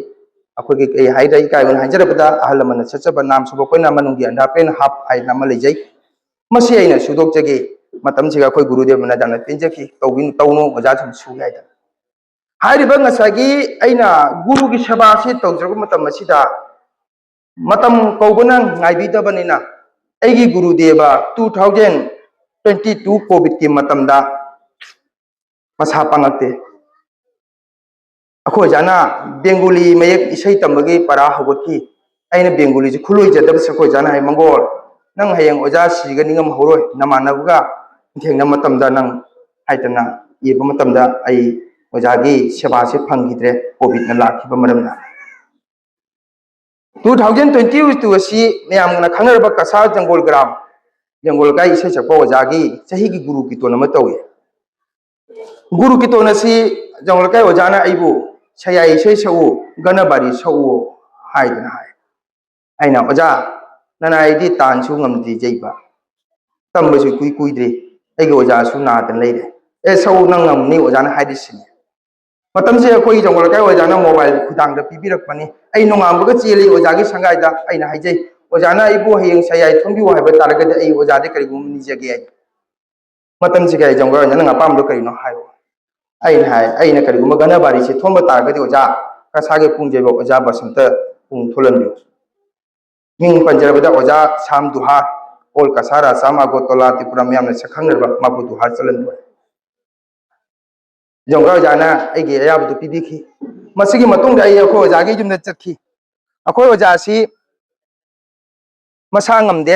ꯑꯩꯈꯣꯏꯒꯤ ꯀꯩ ꯍꯥꯏꯗ꯭ꯔꯦ, ꯏꯀꯥꯏꯕꯅ ꯍꯥꯏꯖꯔꯕꯗ ꯑꯍꯜ ꯂꯃꯟꯅ ꯁꯦꯠꯆꯕ ꯅꯥꯝ ꯁꯨꯕ ꯑꯩꯈꯣꯏꯅ ꯃꯅꯨꯡꯒꯤ underpant half ꯍꯥꯏꯅ ꯑꯃ ꯂꯩꯖꯩ, ꯃꯁꯤ ꯑꯩꯅ ꯁꯨꯗꯣꯛꯆꯒꯦ꯫ ꯃꯇꯝꯁꯤꯒ ꯑꯩꯈꯣꯏ ꯒꯨꯔꯨꯗꯦꯕꯅ ꯌꯥꯝꯅ ꯄꯦꯟꯖꯈꯤ, "ꯇꯧꯕꯤꯅꯨ, ꯇꯧꯅꯨ ꯑꯣꯖꯥ, ꯁꯨꯝ ꯁꯨ" ꯍꯥꯏꯗꯅ꯫ ꯍꯥꯏꯔꯤꯕ ꯉꯁꯥꯏꯒꯤ ꯑꯩꯅ ꯒꯨꯔꯨꯒꯤ ꯁꯦꯕꯥꯁꯤ ꯇꯧꯖꯔꯛꯄ ꯃꯇꯝ ꯑꯁꯤꯗ ꯃꯇꯝ ꯀꯧꯕꯅ ꯉꯥꯏꯕꯤꯗꯕꯅꯤꯅ ꯑꯩꯒꯤ ꯒꯨꯔꯨꯗꯦꯕ two thousand twenty two COVIDꯀꯤ ꯃꯇꯝꯗ ꯃꯁꯥ ꯄꯪꯉꯛꯇꯦ꯫ ꯑꯩꯈꯣꯏ ꯑꯣꯖꯥꯅ ꯕꯦꯡꯒꯣꯂꯤ ꯃꯌꯦꯛ ꯏꯁꯩ ꯇꯝꯕꯒꯤ ꯄꯔꯥ ꯍꯧꯒꯠꯈꯤ꯫ ꯑꯩꯅ ꯕꯦꯡꯒꯣꯂꯤꯁꯤ ꯈꯨꯂꯣꯏꯖꯗꯕꯁꯦ ꯑꯩꯈꯣꯏ ꯑꯣꯖꯥꯅ ꯍꯥꯏ, "ꯃꯪꯒꯣꯜ, ꯅꯪ ꯍꯌꯦꯡ ꯑꯣꯖꯥ ꯁꯤꯒ ꯅꯤꯡꯉꯝꯍꯧꯔꯣꯏ, ꯅꯃꯥꯟꯅꯕꯒ ꯊꯦꯡꯅꯕ ꯃꯇꯝꯗ ꯅꯪ" ꯍꯥꯏꯗꯅ ꯏꯕ ꯃꯇꯝꯗ ꯑꯩ ꯑꯣꯖꯥꯒꯤ ꯁꯦꯕꯥꯁꯦ ꯐꯪꯈꯤꯗ꯭ꯔꯦ COVIDꯅ ꯂꯥꯛꯈꯤꯕ ꯃꯔꯝꯅ꯫ Two thousand twenty two ꯑꯁꯤ ꯃꯌꯥꯝꯅ ꯈꯪꯅꯔꯕ ꯀꯁꯥꯔ ꯖꯪꯒꯣꯜ ꯒ꯭ꯔꯥꯝ, ꯖꯪꯒꯣꯜ ꯂꯩꯀꯥꯏ ꯏꯁꯩ ꯁꯛꯄ ꯑꯣꯖꯥꯒꯤ ꯆꯍꯤꯒꯤ ꯒꯨꯔꯨ ꯀꯤꯇꯣꯟ ꯑꯃ ꯇꯧꯏ꯫ ꯒꯨꯔꯨ ꯀꯤꯇꯣꯟ ꯑꯁꯤ ꯖꯪꯒꯣꯜ ꯂꯩꯀꯥꯏ ꯑꯣꯖꯥꯅ ꯑꯩꯕꯨ "ꯁꯌꯥꯏ ꯏꯁꯩ ꯁꯛꯎ, ꯒꯅꯕꯥꯔꯤ ꯁꯛꯎ" ꯍꯥꯏꯗꯅ ꯍꯥꯏ꯫ ꯑꯩꯅ, "ꯑꯣꯖꯥ, ꯅꯅꯥꯏꯗꯤ ꯇꯥꯟꯁꯨ ꯉꯝꯗ꯭ꯔꯤ ꯌꯩꯕ, ꯇꯝꯕꯁꯨ ꯏꯀꯨꯏ ꯀꯨꯏꯗ꯭ꯔꯤ, ꯑꯩꯒꯤ ꯑꯣꯖꯥꯁꯨ ꯅꯥꯗꯅ ꯂꯩꯔꯦ, ꯑꯦ, ꯁꯛꯎ, ꯅꯪ ꯉꯝꯅꯤ ꯑꯣꯖꯥꯅ ꯍꯥꯏꯔꯤꯁꯤꯅꯤ"꯫ ꯃꯇꯝꯁꯦ ꯑꯩꯈꯣꯏ ꯖꯪꯒꯣꯜ ꯂꯩꯀꯥꯏ ꯑꯣꯖꯥꯅ mobile ꯈꯨꯊꯥꯡꯗ ꯄꯤꯕꯤꯔꯛꯄꯅꯤ꯫ ꯑꯩ ꯅꯣꯡꯉꯥꯟꯕꯒ ꯆꯦꯜꯂꯤ ꯑꯣꯖꯥꯒꯤ ꯁꯪꯒꯥꯏꯗ꯫ ꯑꯩꯅ ꯍꯥꯏꯖꯩ, "ꯑꯣꯖꯥꯅ ꯑꯩꯕꯨ ꯍꯌꯦꯡ ꯁꯌꯥꯏ ꯊꯣꯟꯕꯤꯌꯨ ꯍꯥꯏꯕ ꯇꯥꯔꯒꯗꯤ ꯑꯩ ꯑꯣꯖꯥꯗ ꯀꯔꯤꯒꯨꯝꯕ ꯅꯤꯖꯒꯦ" ꯍꯥꯏ꯫ ꯃꯇꯝꯁꯤꯒ ꯑꯩ ꯖꯪꯒꯣꯜ ꯑꯣꯖꯥ, "ꯅꯪ ꯑꯄꯥꯝꯕꯗꯣ ꯀꯔꯤꯅꯣ ꯍꯥꯏꯌꯨ"꯫ ꯑꯩꯅ ꯍꯥꯏ, "ꯑꯩꯅ ꯀꯔꯤꯒꯨꯝꯕ ꯒꯅꯕꯥꯔꯤꯁꯦ ꯊꯣꯟꯕ ꯇꯥꯔꯒꯗꯤ ꯑꯣꯖꯥ, ꯀꯁꯥꯔꯒꯤ ꯄꯨꯡ ꯌꯩꯕ ꯑꯣꯖꯥ ꯕꯁꯟꯇ ꯄꯨꯡ ꯊꯣꯜꯍꯟꯕꯤꯌꯨ"꯫ ꯃꯤꯡ ꯄꯟꯖꯔꯕꯗ ꯑꯣꯖꯥ ꯁꯥꯝ ꯗꯨꯍꯥꯔ, all ꯀꯁꯥꯔ, ꯑꯁꯥꯝ, ꯑꯒꯣꯇꯣꯂꯥ, ꯇ꯭ꯔꯤꯄꯨꯔꯥ ꯃꯌꯥꯝꯅ ꯁꯛ ꯈꯪꯅꯔꯕ ꯃꯥꯕꯨ ꯗꯨꯍꯥꯔ ꯆꯠꯍꯟꯕ꯫ ꯖꯪꯒꯣꯜ ꯑꯣꯖꯥꯅ ꯑꯩꯒꯤ ꯑꯌꯥꯕꯗꯨ ꯄꯤꯕꯤꯈꯤ꯫ ꯃꯁꯤꯒꯤ ꯃꯇꯨꯡꯗ ꯑꯩ ꯑꯩꯈꯣꯏ ꯑꯣꯖꯥꯒꯤ ꯌꯨꯝꯗ ꯆꯠꯈꯤ꯫ ꯑꯩꯈꯣꯏ ꯑꯣꯖꯥꯁꯤ ꯃꯁꯥ ꯉꯝꯗꯦ꯫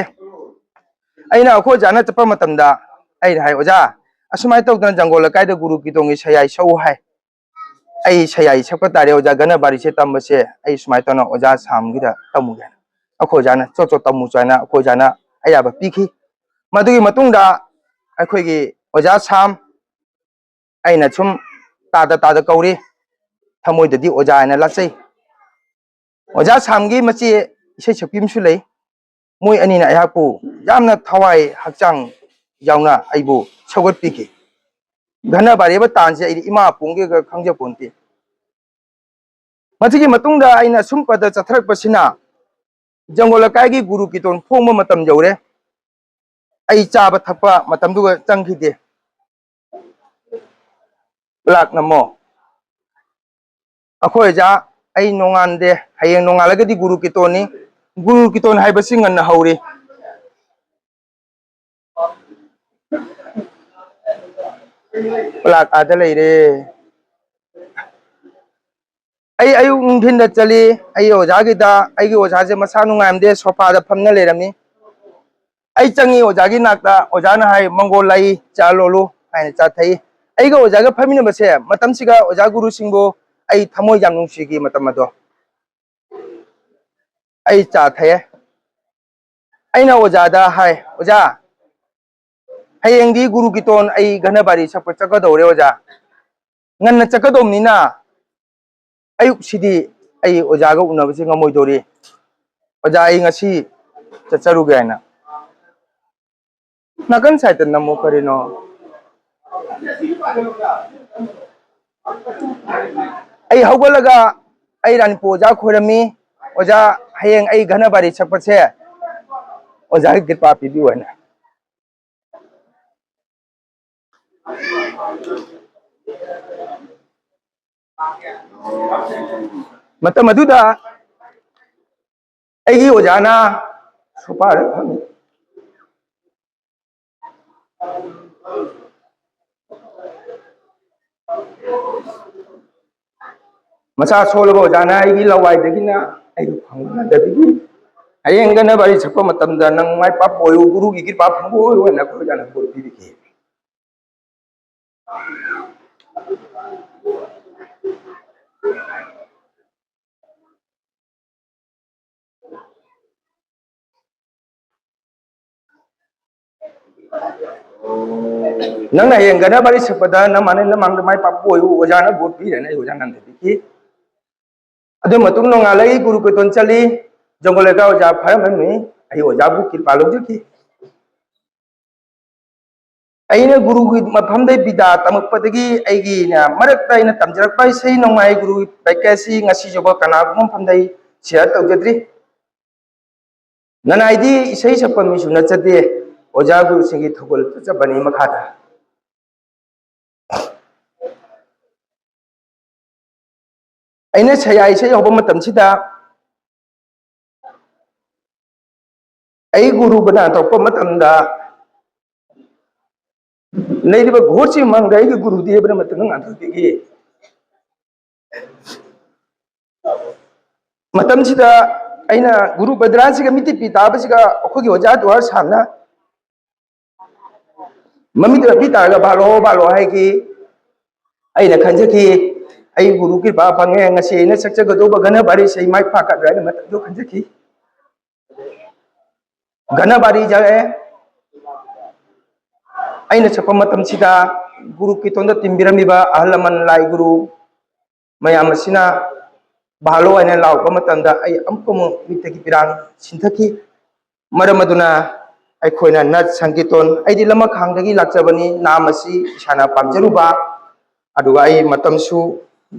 ꯑꯩꯅ ꯑꯩꯈꯣꯏ ꯑꯣꯖꯥꯅ ꯆꯠꯄ ꯃꯇꯝꯗ ꯑꯩꯅ ꯍꯥꯏ, "ꯑꯣꯖꯥ, ꯑꯁꯨꯃꯥꯏꯅ ꯇꯧꯗꯅ ꯖꯪꯒꯣꯜ ꯂꯩꯀꯥꯏꯗ ꯒꯨꯔꯨ ꯀꯤꯇꯣꯟꯒꯤ ꯁꯌꯥꯏ ꯁꯛꯎ ꯍꯥꯏ꯫ ꯑꯩ ꯁꯌꯥꯏ ꯁꯛꯄ ꯇꯥꯔꯦ ꯑꯣꯖꯥ, ꯒꯅꯕꯥꯔꯤꯁꯦ ꯇꯝꯕꯁꯦ ꯑꯩ ꯁꯨꯃꯥꯏꯅ ꯇꯧꯅ ꯑꯣꯖꯥ ꯁꯥꯝꯒꯤꯗ ꯇꯝꯃꯨꯒꯦ"꯫ ꯑꯩꯈꯣꯏ ꯑꯣꯖꯥꯅ ꯆꯣꯠ ꯆꯣꯠ ꯇꯝꯃꯨ ꯍꯥꯏꯅ ꯑꯩꯈꯣꯏ ꯑꯣꯖꯥꯅ ꯑꯌꯥꯕ ꯄꯤꯈꯤ꯫ ꯃꯗꯨꯒꯤ ꯃꯇꯨꯡꯗ ꯑꯩꯈꯣꯏꯒꯤ ꯑꯣꯖꯥ ꯁꯥꯝ, ꯑꯩꯅ ꯁꯨꯝ ꯇꯥꯗ ꯇꯥꯗ ꯀꯧꯔꯤ, ꯊꯃꯣꯏꯗꯗꯤ ꯑꯣꯖꯥ ꯍꯥꯏꯅ ꯂꯥꯠꯆꯩ꯫ ꯑꯣꯖꯥ ꯁꯥꯝꯒꯤ ꯃꯆꯦ ꯏꯁꯩ ꯁꯛꯄꯤ ꯑꯃꯁꯨ ꯂꯩ꯫ ꯃꯣꯏ ꯑꯅꯤꯅ ꯑꯩꯍꯥꯛꯄꯨ ꯌꯥꯝꯅ ꯊꯋꯥꯏ ꯍꯛꯆꯥꯡ ꯌꯥꯎꯅ ꯑꯩꯕꯨ ꯁꯧꯒꯠꯄꯤꯈꯤ꯫ ꯘꯅꯕꯥꯔꯤꯕ ꯇꯥꯟꯁꯦ ꯑꯩꯗꯤ ꯏꯃꯥ ꯄꯣꯡꯒꯦꯒ ꯈꯪꯖꯄꯣꯟꯇꯦ꯫ ꯃꯁꯤꯒꯤ ꯃꯇꯨꯡꯗ ꯑꯩꯅ ꯁꯨꯝ ꯄꯗ ꯆꯠꯊꯔꯛꯄꯁꯤꯅ ꯖꯪꯒꯣꯜ ꯂꯩꯀꯥꯏꯒꯤ ꯒꯨꯔꯨ ꯀꯤꯇꯣꯟ ꯐꯣꯡꯕ ꯃꯇꯝ ꯌꯧꯔꯦ꯫ ꯑꯩ ꯆꯥꯕ ꯊꯛꯄ ꯃꯇꯝꯗꯨꯒ ꯆꯪꯈꯤꯗꯦ꯫ ꯂꯥꯛ ꯅꯝꯃꯣ꯫ ꯑꯩꯈꯣꯏ ꯑꯣꯖꯥ, ꯑꯩ ꯅꯣꯡꯉꯥꯟꯗꯦ꯫ ꯍꯌꯦꯡ ꯅꯣꯡꯉꯥꯜꯂꯒꯗꯤ ꯒꯨꯔꯨ ꯀꯤꯇꯣꯟꯅꯤ꯫ ꯒꯨꯔꯨ ꯀꯤꯇꯣꯟ ꯍꯥꯏꯕꯁꯤ ꯉꯟꯅ ꯍꯧꯔꯤ꯫ ꯂꯥꯛ ꯑꯥꯗ ꯂꯩꯔꯦ꯫ ꯑꯩ ꯑꯌꯨꯛ ꯅꯨꯡꯊꯤꯟꯗ ꯆꯠꯂꯤ꯫ ꯑꯩ ꯑꯣꯖꯥꯒꯤꯗ, ꯑꯩꯒꯤ ꯑꯣꯖꯥꯁꯦ ꯃꯁꯥ ꯅꯨꯡꯉꯥꯏꯔꯝꯗꯦ, ꯁꯣꯐꯥꯗ ꯐꯝꯅ ꯂꯩꯔꯝꯃꯤ꯫ ꯑꯩ ꯆꯪꯉꯤ ꯑꯣꯖꯥꯒꯤ ꯅꯥꯛꯇ, ꯑꯣꯖꯥꯅ ꯍꯥꯏ, "ꯃꯪꯒꯣꯜ ꯂꯩ, ꯆꯥ ꯂꯣꯜꯂꯨ" ꯍꯥꯏꯅ ꯆꯥ ꯊꯛꯏ꯫ ꯑꯩꯒ ꯑꯣꯖꯥꯒ ꯐꯝꯃꯤꯟꯅꯕꯁꯦ ꯃꯇꯝꯁꯤꯒ ꯑꯣꯖꯥ ꯒꯨꯔꯨꯁꯤꯡꯕꯨ ꯑꯩ ꯊꯃꯣꯏ ꯌꯥꯝ ꯅꯨꯡꯁꯤꯈꯤ ꯃꯇꯝ ꯑꯗꯣ꯫ ꯑꯩ ꯆꯥ ꯊꯛꯑꯦ꯫ ꯑꯩꯅ ꯑꯣꯖꯥꯗ ꯍꯥꯏ, "ꯑꯣꯖꯥ, ꯍꯌꯦꯡꯗꯤ ꯒꯨꯔꯨ ꯀꯤꯇꯣꯟ ꯑꯩ ꯘꯅꯕꯥꯔꯤ ꯁꯛꯄ ꯆꯠꯀꯗꯧꯔꯦ ꯑꯣꯖꯥ꯫ ꯉꯟꯅ ꯆꯠꯀꯗꯧꯕꯅꯤꯅ ꯑꯌꯨꯛꯁꯤꯗꯤ ꯑꯩ ꯑꯣꯖꯥꯒ ꯎꯅꯕꯁꯦ ꯉꯝꯃꯣꯏꯗꯧꯔꯤ꯫ ꯑꯣꯖꯥ, ꯑꯩ ꯉꯁꯤ ꯆꯠꯆꯔꯨꯒꯦ" ꯍꯥꯏꯅ꯫ ꯅꯥꯀꯟ ꯁꯥꯏꯠꯇ ꯅꯝꯃꯣ ꯀꯔꯤꯅꯣ꯫ ꯑꯩ ꯍꯧꯒꯠꯂꯒ ꯑꯩ ꯔꯥꯅꯤꯄꯨꯔ ꯑꯣꯖꯥ ꯈꯣꯏꯔꯝꯃꯤ꯫ "ꯑꯣꯖꯥ, ꯍꯌꯦꯡ ꯑꯩ ꯘꯅꯕꯥꯔꯤ ꯁꯛꯄꯁꯦ ꯑꯣꯖꯥꯒꯤ ꯀ꯭ꯔꯤꯄꯥ ꯄꯤꯕꯤꯌꯨ" ꯍꯥꯏꯅ꯫ ꯃꯇꯝ ꯑꯗꯨꯗ ꯑꯩꯒꯤ ꯑꯣꯖꯥꯅ ꯁꯣꯐꯥꯗ ꯐꯝꯃꯤ꯫ ꯃꯁꯥ ꯁꯣꯜꯂꯕ ꯑꯣꯖꯥꯅ ꯑꯩꯒꯤ ꯂꯋꯥꯏꯗꯒꯤꯅ ꯑꯩꯕꯨ ꯐꯪꯕ ꯉꯝꯗꯕꯒꯤ, "ꯍꯌꯦꯡ ꯘꯅꯕꯥꯔꯤ ꯁꯛꯄ ꯃꯇꯝꯗ ꯅꯪ ꯃꯥꯏ ꯄꯥꯛꯄ ꯑꯣꯏꯌꯨ, ꯒꯨꯔꯨꯒꯤ ꯀ꯭ꯔꯤꯄꯥ ꯐꯪꯕ ꯑꯣꯏꯌꯨ" ꯍꯥꯏꯅ ꯑꯩꯈꯣꯏ ꯑꯣꯖꯥꯅ ꯕꯣꯔ ꯄꯤꯕꯤꯈꯤ꯫ ꯅꯪꯅ ꯍꯌꯦꯡ ꯒꯅꯕꯥꯔꯤ ꯁꯛꯄꯗ ꯅꯃꯥꯟꯅ ꯅꯃꯥꯡꯗ ꯃꯥꯏ ꯄꯥꯛꯄ ꯑꯣꯏꯌꯨ, ꯑꯣꯖꯥꯅ ꯚꯣꯠ ꯄꯤꯔꯅꯤ, ꯑꯩ ꯑꯣꯖꯥ ꯅꯟꯗ ꯄꯤꯈꯤ꯫ ꯑꯗꯨ ꯃꯇꯨꯡ ꯅꯣꯡꯉꯥꯜꯂꯛꯏ, ꯒꯨꯔꯨ ꯀꯤꯔꯇꯟ ꯆꯠꯂꯤ꯫ ꯖꯪꯒꯜ ꯂꯩꯀꯥꯏ ꯑꯣꯖꯥ ꯐꯔꯝꯃꯤ, ꯑꯩ ꯑꯣꯖꯥꯕꯨ ꯀ꯭ꯔꯤꯄꯥ ꯂꯧꯖꯈꯤ꯫ ꯑꯩꯅ ꯒꯨꯔꯨꯒꯤ ꯃꯐꯝꯗꯩ ꯕꯤꯗ꯭ꯌꯥ ꯇꯝꯃꯛꯄꯗꯒꯤ ꯑꯩꯒꯤꯅ ꯃꯔꯛꯇ ꯑꯩꯅ ꯇꯝꯖꯔꯛꯄ ꯏꯁꯩ ꯅꯣꯡꯃꯥꯏ ꯒꯨꯔꯨꯒꯤ ꯄꯥꯏꯀꯦꯠꯁꯤ ꯉꯁꯤ ꯐꯥꯎꯕ ꯀꯅꯥꯒꯨꯝꯕ ꯃꯐꯝꯗ ꯑꯩ ꯁꯤꯌꯔ ꯇꯧꯖꯗ꯭ꯔꯤ꯫ ꯅꯅꯥꯏꯗꯤ ꯏꯁꯩ ꯁꯛꯄ ꯃꯤꯁꯨ ꯅꯠꯆꯗꯦ, ꯑꯣꯖꯥ ꯒꯨꯔꯨꯁꯤꯡꯒꯤ ꯊꯧꯒꯜ ꯆꯠꯆꯕꯅꯤ꯫ ꯃꯈꯥꯗ ꯑꯩꯅ ꯁꯌꯥ ꯏꯁꯩ ꯍꯧꯕ ꯃꯇꯝꯁꯤꯗ ꯑꯩ ꯒꯨꯔꯨ ꯕꯅꯥ ꯇꯧꯔꯛꯄ ꯃꯇꯝꯗ ꯂꯩꯔꯤꯕ ꯘꯣꯔꯁꯤ ꯃꯥꯡꯗ ꯑꯩꯒꯤ ꯒꯨꯔꯨꯗꯦꯕꯅ ꯃꯇꯝꯗ ꯉꯥꯟꯊꯣꯛꯄꯤꯈꯤ꯫ ꯃꯇꯝꯁꯤꯗ ꯑꯩꯅ ꯒꯨꯔꯨ ꯕꯗ꯭ꯔꯥꯟꯁꯤꯒ ꯃꯤꯠꯇꯤ ꯄꯤ ꯇꯥꯕꯁꯤꯒ ꯑꯩꯈꯣꯏꯒꯤ ꯑꯣꯖꯥ ꯗꯨꯋꯥꯔ ꯁꯥꯝꯅ ꯃꯃꯤꯠꯇ ꯄꯤ ꯇꯥꯔꯒ "ꯕꯥꯂꯣ, ꯕꯥꯂꯣ" ꯍꯥꯏꯈꯤ꯫ ꯑꯩꯅ ꯈꯟꯖꯈꯤ, "ꯑꯩ ꯒꯨꯔꯨ ꯀ꯭ꯔꯤꯄꯥ ꯐꯪꯉꯦ, ꯉꯁꯤ ꯑꯩꯅ ꯁꯛꯆꯒꯗꯧꯕ ꯒꯅꯕꯥꯔꯤ ꯏꯁꯩ ꯃꯥꯏ ꯄꯥꯛꯀꯗ꯭ꯔꯥ?" ꯍꯥꯏꯅ ꯃꯇꯝꯗꯨ ꯈꯟꯖꯈꯤ꯫ ꯒꯅꯕꯥꯔꯤ ꯖꯒꯑꯦ꯫ ꯑꯩꯅ ꯁꯛꯄ ꯃꯇꯝꯁꯤꯗ ꯒꯨꯔꯨ ꯀꯤꯔꯇꯟꯗ ꯇꯤꯟꯕꯤꯔꯝꯃꯤꯕ ꯑꯍꯜ ꯂꯃꯟ ꯂꯥꯏ ꯒꯨꯔꯨ ꯃꯌꯥꯝ ꯑꯁꯤꯅ "ꯕꯥꯂꯣ" ꯍꯥꯏꯅ ꯂꯥꯎꯔꯛꯄ ꯃꯇꯝꯗ ꯑꯩ ꯑꯃꯨꯛꯀ ꯑꯃꯨꯛ ꯃꯤꯠꯇꯒꯤ ꯄꯤꯔꯥꯡ ꯁꯤꯟꯊꯈꯤ꯫ ꯃꯔꯝ ꯑꯗꯨꯅ ꯑꯩꯈꯣꯏꯅ ꯅꯠ ꯁꯪꯀꯤꯔꯇꯟ, ꯑꯩꯗꯤ ꯂꯃꯈꯥꯡꯗꯒꯤ ꯂꯥꯛꯆꯕꯅꯤ, ꯅꯥꯝ ꯑꯁꯤ ꯏꯁꯥꯅ ꯄꯥꯝꯖꯔꯨꯕ, ꯑꯗꯨꯒ ꯑꯩ ꯃꯇꯝꯁꯨ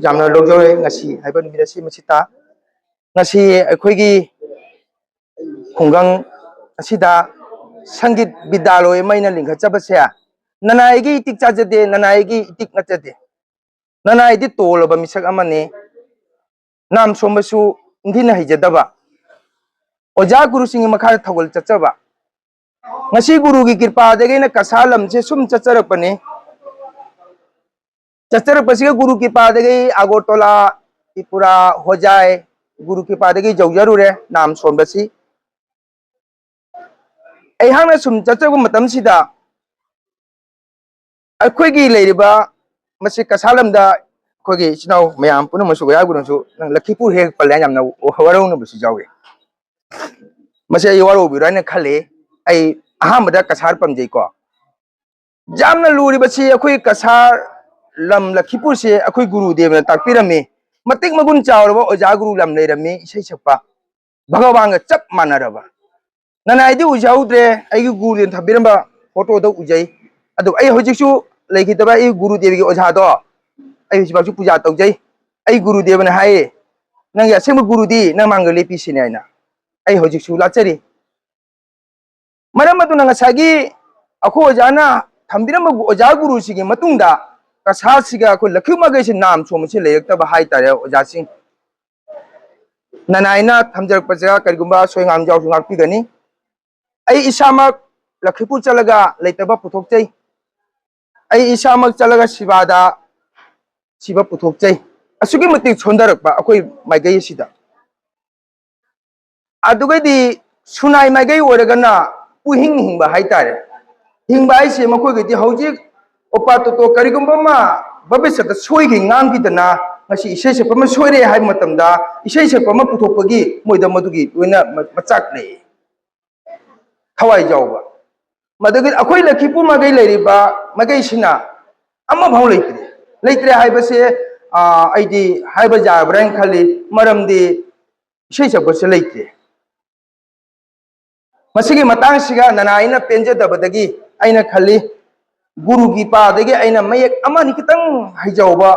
ꯌꯥꯝꯅ ꯂꯧꯖꯔꯣꯏ꯫ ꯉꯁꯤ ꯍꯥꯏꯕ ꯅꯨꯃꯤꯠ ꯑꯁꯤ ꯃꯁꯤꯇ ꯉꯁꯤ ꯑꯩꯈꯣꯏꯒꯤ ꯈꯨꯡꯒꯪ ꯑꯁꯤꯗ ꯁꯪꯒꯤꯠ ꯕꯤꯗ꯭ꯌꯥꯂꯣꯏ ꯑꯃ ꯑꯩꯅ ꯂꯤꯡꯈꯠꯆꯕꯁꯦ ꯅꯅꯥꯏꯒꯤ ꯏꯇꯤꯛ ꯆꯥꯖꯗꯦ, ꯅꯅꯥꯏꯒꯤ ꯏꯇꯤꯛ ꯅꯠꯆꯗꯦ꯫ ꯅꯅꯥꯏꯗꯤ ꯇꯣꯜꯂꯕ ꯃꯤꯁꯛ ꯑꯃꯅꯤ꯫ ꯅꯥꯝ ꯁꯣꯝꯕꯁꯨ ꯏꯟꯊꯤꯅ ꯍꯩꯖꯗꯕ꯫ ꯑꯣꯖꯥ ꯒꯨꯔꯨꯁꯤꯡꯒꯤ ꯃꯈꯥꯗ ꯊꯧꯒꯜ ꯆꯠꯆꯕ꯫ ꯉꯁꯤ ꯒꯨꯔꯨꯒꯤ ꯀ꯭ꯔꯤꯄꯥꯗꯒꯤ ꯑꯩꯅ ꯀꯁꯥ ꯂꯝꯁꯦ ꯁꯨꯝ ꯆꯠꯆꯔꯛꯄꯅꯤ꯫ ꯆꯠꯆꯔꯛꯄꯁꯤꯒ ꯒꯨꯔꯨ ꯀ꯭ꯔꯤꯄꯥꯗꯒꯤ ꯑꯒꯔꯇꯂꯥ, ꯇ꯭ꯔꯤꯄꯨꯔꯥ, ꯍꯣꯖꯥꯏ, ꯒꯨꯔꯨ ꯀ꯭ꯔꯤꯄꯥꯗꯒꯤ ꯌꯧꯖꯔꯨꯔꯦ ꯅꯥꯝ ꯁꯣꯟꯕꯁꯤ꯫ ꯑꯩꯍꯥꯛꯅ ꯁꯨꯝ ꯆꯠꯆꯔꯛꯄ ꯃꯇꯝꯁꯤꯗ ꯑꯩꯈꯣꯏꯒꯤ ꯂꯩꯔꯤꯕ ꯃꯁꯤ ꯀꯁꯥ ꯂꯝꯗ ꯑꯩꯈꯣꯏꯒꯤ ꯏꯆꯤꯟ ꯏꯅꯥꯎ ꯃꯌꯥꯝ ꯄꯨꯝꯅꯃꯛꯁꯨ, ꯑꯣꯖꯥ ꯒꯨꯔꯨꯅꯁꯨ ꯅꯪ ꯂꯛꯈꯤꯄꯨꯔ ꯍꯦꯛ ꯄꯜꯂꯦ ꯍꯥꯏꯅ ꯌꯥꯝꯅ ꯋꯥꯔꯧꯅꯕꯁꯨ ꯌꯥꯎꯏ꯫ ꯃꯁꯤ ꯑꯩ ꯋꯥꯔꯧꯕꯤꯔꯣ ꯍꯥꯏꯅ ꯈꯜꯂꯤ꯫ ꯑꯩ ꯑꯍꯥꯟꯕꯗ ꯀꯁꯥꯔ ꯄꯟꯖꯩꯀꯣ꯫ ꯌꯥꯝꯅ ꯂꯨꯔꯤꯕꯁꯤ ꯑꯩꯈꯣꯏ ꯀꯁꯥꯔ ꯂꯝ ꯂꯈꯤꯄꯨꯔꯁꯦ ꯑꯩꯈꯣꯏ ꯒꯨꯔꯨꯗꯦꯕꯅ ꯇꯥꯛꯄꯤꯔꯝꯃꯤ꯫ ꯃꯇꯤꯛ ꯃꯒꯨꯟ ꯆꯥꯎꯔꯕ ꯑꯣꯖꯥ ꯒꯨꯔꯨ ꯂꯝ ꯂꯩꯔꯝꯃꯤ, ꯏꯁꯩ ꯁꯛꯄ ꯚꯒꯋꯥꯟꯒ ꯆꯞ ꯃꯥꯟꯅꯔꯕ꯫ ꯅꯅꯥꯏꯗꯤ ꯎꯖꯍꯧꯗ꯭ꯔꯦ, ꯑꯩꯒꯤ ꯒꯨꯔꯨꯗꯦꯕꯅ ꯊꯝꯕꯤꯔꯝꯕ ꯐꯣꯇꯣꯗ ꯎꯖꯩ꯫ ꯑꯗꯨ ꯑꯩ ꯍꯧꯖꯤꯛꯁꯨ ꯂꯩꯈꯤꯗꯕ ꯑꯩ ꯒꯨꯔꯨꯗꯦꯕꯒꯤ ꯑꯣꯖꯥꯗꯣ ꯑꯩ ꯍꯧꯖꯤꯛꯐꯥꯎꯁꯨ ꯄꯨꯖꯥ ꯇꯧꯖꯩ꯫ ꯑꯩ ꯒꯨꯔꯨꯗꯦꯕꯅ ꯍꯥꯏꯌꯦ, "ꯅꯪꯒꯤ ꯑꯁꯦꯡꯕ ꯒꯨꯔꯨꯗꯤ ꯅꯪ ꯃꯥꯡꯗ ꯂꯦꯞꯄꯤꯁꯤꯅꯦ" ꯍꯥꯏꯅ꯫ ꯑꯩ ꯍꯧꯖꯤꯛꯁꯨ ꯂꯥꯠꯆꯔꯤ꯫ ꯃꯔꯝ ꯑꯗꯨꯅ ꯉꯁꯥꯏꯒꯤ ꯑꯩꯈꯣꯏ ꯑꯣꯖꯥꯅ ꯊꯝꯕꯤꯔꯝꯕ ꯑꯣꯖꯥ ꯒꯨꯔꯨꯁꯤꯒꯤ ꯃꯇꯨꯡꯗ ꯀꯁꯥꯔꯁꯤꯒ ꯑꯩꯈꯣꯏ ꯂꯈꯤꯄꯨꯔ ꯃꯥꯏꯀꯩꯁꯤ ꯅꯥꯝ ꯁꯣꯝꯕꯁꯤ ꯂꯩꯔꯛꯇꯕ ꯍꯥꯏꯇꯥꯔꯦ ꯑꯣꯖꯥꯁꯤꯡ꯫ ꯅꯅꯥꯏꯅ ꯊꯝꯖꯔꯛꯄꯁꯤꯗ ꯀꯔꯤꯒꯨꯝꯕ ꯑꯁꯣꯏ ꯑꯉꯥꯝ ꯌꯥꯎꯔꯁꯨ ꯉꯥꯛꯄꯤꯒꯅꯤ꯫ ꯑꯩ ꯏꯁꯥꯃꯛ ꯂꯈꯤꯄꯨꯔ ꯆꯠꯂꯒ ꯂꯩꯇꯕ ꯄꯨꯊꯣꯛꯆꯩ꯫ ꯑꯩ ꯏꯁꯥꯃꯛ ꯆꯠꯂꯒ ꯁꯤꯕꯥꯗ ꯁꯤꯕ ꯄꯨꯊꯣꯛꯆꯩ꯫ ꯑꯁꯨꯛꯀꯤ ꯃꯇꯤꯛ ꯁꯣꯟꯊꯔꯛꯄ ꯑꯩꯈꯣꯏ ꯃꯥꯏꯀꯩ ꯑꯁꯤꯗ꯫ ꯑꯗꯨꯒꯩꯗꯤ ꯁꯨꯅꯥꯏ ꯃꯥꯏꯀꯩ ꯑꯣꯏꯔꯒꯅ ꯄꯨꯍꯤꯡ ꯍꯤꯡꯕ ꯍꯥꯏꯇꯥꯔꯦ꯫ ꯍꯤꯡꯕ ꯍꯥꯏꯁꯦ ꯃꯈꯣꯏꯒꯤꯗꯤ ꯍꯧꯖꯤꯛ ꯑꯣꯄꯥ ꯇꯣꯇꯣ ꯀꯔꯤꯒꯨꯝꯕ ꯑꯃ ꯚꯕꯤꯁꯠꯇ ꯁꯣꯏꯈꯤ ꯉꯥꯡꯈꯤꯗꯅ ꯉꯁꯤ ꯏꯁꯩ ꯁꯛꯄ ꯑꯃ ꯁꯣꯏꯔꯦ ꯍꯥꯏꯕ ꯃꯇꯝꯗ ꯏꯁꯩ ꯁꯛꯄ ꯑꯃ ꯄꯨꯊꯣꯛꯄꯒꯤ ꯃꯣꯏꯗ ꯃꯗꯨꯒꯤ ꯂꯣꯏꯅ ꯃ-, ꯃꯆꯥꯛ ꯂꯩ, ꯊꯋꯥꯏ ꯌꯥꯎꯕ꯫ ꯃꯗꯨꯒꯤ ꯑꯩꯈꯣꯏ ꯂꯈꯤꯄꯨꯔ ꯃꯥꯏꯀꯩ ꯂꯩꯔꯤꯕ ꯃꯥꯏꯀꯩꯁꯤꯅ ꯑꯃꯐꯥꯎ ꯂꯩꯇ꯭ꯔꯦ꯫ ꯂꯩꯇ꯭ꯔꯦ ꯍꯥꯏꯕꯁꯦ, ꯑꯥ, ꯑꯩꯗꯤ ꯍꯥꯏꯕ ꯌꯥꯕ꯭ꯔꯥ ꯍꯥꯏꯅ ꯈꯜꯂꯤ, ꯃꯔꯝꯗꯤ ꯏꯁꯩ ꯁꯛꯄꯁꯦ ꯂꯩꯇꯦ꯫ ꯃꯁꯤꯒꯤ ꯃꯇꯥꯡꯁꯤꯒ ꯅꯅꯥꯏꯅ ꯄꯦꯟꯖꯗꯕꯗꯒꯤ ꯑꯩꯅ ꯈꯜꯂꯤ, ꯒꯨꯔꯨꯒꯤ ꯄꯥꯗꯒꯤ ꯑꯩꯅ ꯃꯌꯦꯛ ꯑꯃꯅꯤ ꯈꯤꯇꯪ ꯍꯩꯖꯍꯧꯕ꯫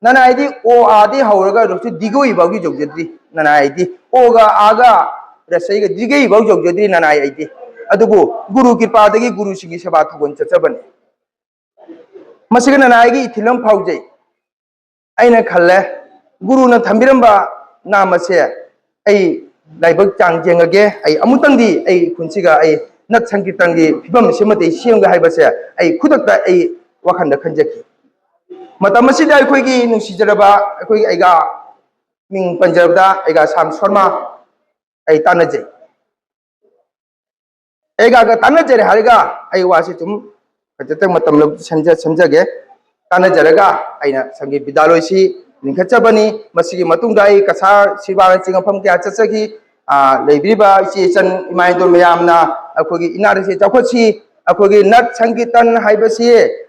ꯅꯅꯥꯏꯗꯤ ꯑꯣ ꯑꯥꯗꯤ ꯍꯧꯔꯒ ꯔꯣꯁꯤ ꯗꯤꯒꯣꯏ ꯐꯥꯎꯒꯤ ꯌꯧꯖꯗ꯭ꯔꯤ꯫ ꯅꯅꯥꯏꯗꯤ ꯑꯣꯒ ꯑꯥꯒ ꯔꯁꯩꯒ ꯗꯤꯒꯩ ꯐꯥꯎ ꯌꯧꯖꯗ꯭ꯔꯤ ꯅꯅꯥꯏ ꯑꯩꯗꯤ꯫ ꯑꯗꯨꯕꯨ ꯒꯨꯔꯨ ꯀ꯭ꯔꯤꯄꯥꯗꯒꯤ ꯒꯨꯔꯨꯁꯤꯡꯒꯤ ꯁꯦꯕꯥ ꯊꯧꯒꯜ ꯆꯠꯆꯕꯅꯤ꯫ ꯃꯁꯤꯒ ꯅꯅꯥꯏꯒꯤ ꯏꯊꯤꯜ ꯑꯃ ꯐꯥꯎꯖꯩ꯫ ꯑꯩꯅ ꯈꯜꯂꯦ, ꯒꯨꯔꯨꯅ ꯊꯝꯕꯤꯔꯝꯕ ꯅꯥꯝ ꯑꯁꯦ ꯑꯩ ꯂꯥꯏꯕꯛ ꯆꯥꯡ ꯌꯦꯡꯉꯒꯦ꯫ ꯑꯩ ꯑꯃꯨꯛꯇꯪꯗꯤ ꯑꯩ ꯈꯨꯟꯁꯤꯒ ꯑꯩ ꯅꯠ ꯁꯪꯀꯤꯔꯇꯟꯒꯤ ꯐꯤꯕꯝ ꯑꯁꯤꯃꯗꯤ ꯁꯦꯝꯒꯦ ꯍꯥꯏꯕꯁꯦ ꯑꯩ ꯈꯨꯗꯛꯇ ꯑꯩ ꯋꯥꯈꯜꯗ ꯈꯟꯖꯈꯤ꯫ ꯃꯇꯝ ꯑꯁꯤꯗ ꯑꯩꯈꯣꯏꯒꯤ ꯅꯨꯡꯁꯤꯖꯔꯕ ꯑꯩꯈꯣꯏꯒꯤ ꯑꯩꯒꯥ, ꯃꯤꯡ ꯄꯟꯖꯔꯕꯗ ꯑꯩꯒꯥ ꯁꯥꯝ ꯁꯔꯃ ꯑꯩ ꯇꯥꯟꯅꯖꯩ꯫ ꯑꯩꯒꯥꯒ ꯇꯥꯟꯅꯖꯔꯦ ꯍꯥꯏꯔꯒ ꯑꯩ ꯋꯥꯁꯤ ꯁꯨꯝ ꯈꯖꯤꯛꯇꯪ ꯃꯇꯝ ꯂꯧ-, ꯁꯦꯝꯖ-, ꯁꯦꯝꯖꯒꯦ꯫ ꯇꯥꯟꯅꯖꯔꯒ ꯑꯩꯅ ꯁꯪꯒꯤꯠ ꯕꯤꯗ꯭ꯌꯥꯂꯣꯏꯁꯤ ꯂꯤꯡꯈꯠꯆꯕꯅꯤ꯫ ꯃꯁꯤꯒꯤ ꯃꯇꯨꯡꯗ ꯑꯩ ꯀꯁꯥꯔ, ꯁꯤꯕꯥꯅꯆꯤꯡ ꯃꯐꯝ ꯀꯌꯥ ꯆꯠꯆꯈꯤ꯫ ꯑꯥ, ꯂꯩꯕꯤꯔꯤꯕ ꯏꯆꯦ ꯏꯆꯟ, ꯏꯃꯥ ꯏꯟꯗꯣꯜ ꯃꯌꯥꯝꯅ ꯑꯩꯈꯣꯏꯒꯤ ꯏꯅꯥꯠ ꯑꯁꯤ ꯆꯥꯎꯈꯠꯁꯤ꯫ ꯑꯩꯈꯣꯏꯒꯤ ꯅꯠ ꯁꯪꯀꯤꯔꯇꯟ ꯍꯥꯏꯕꯁꯤ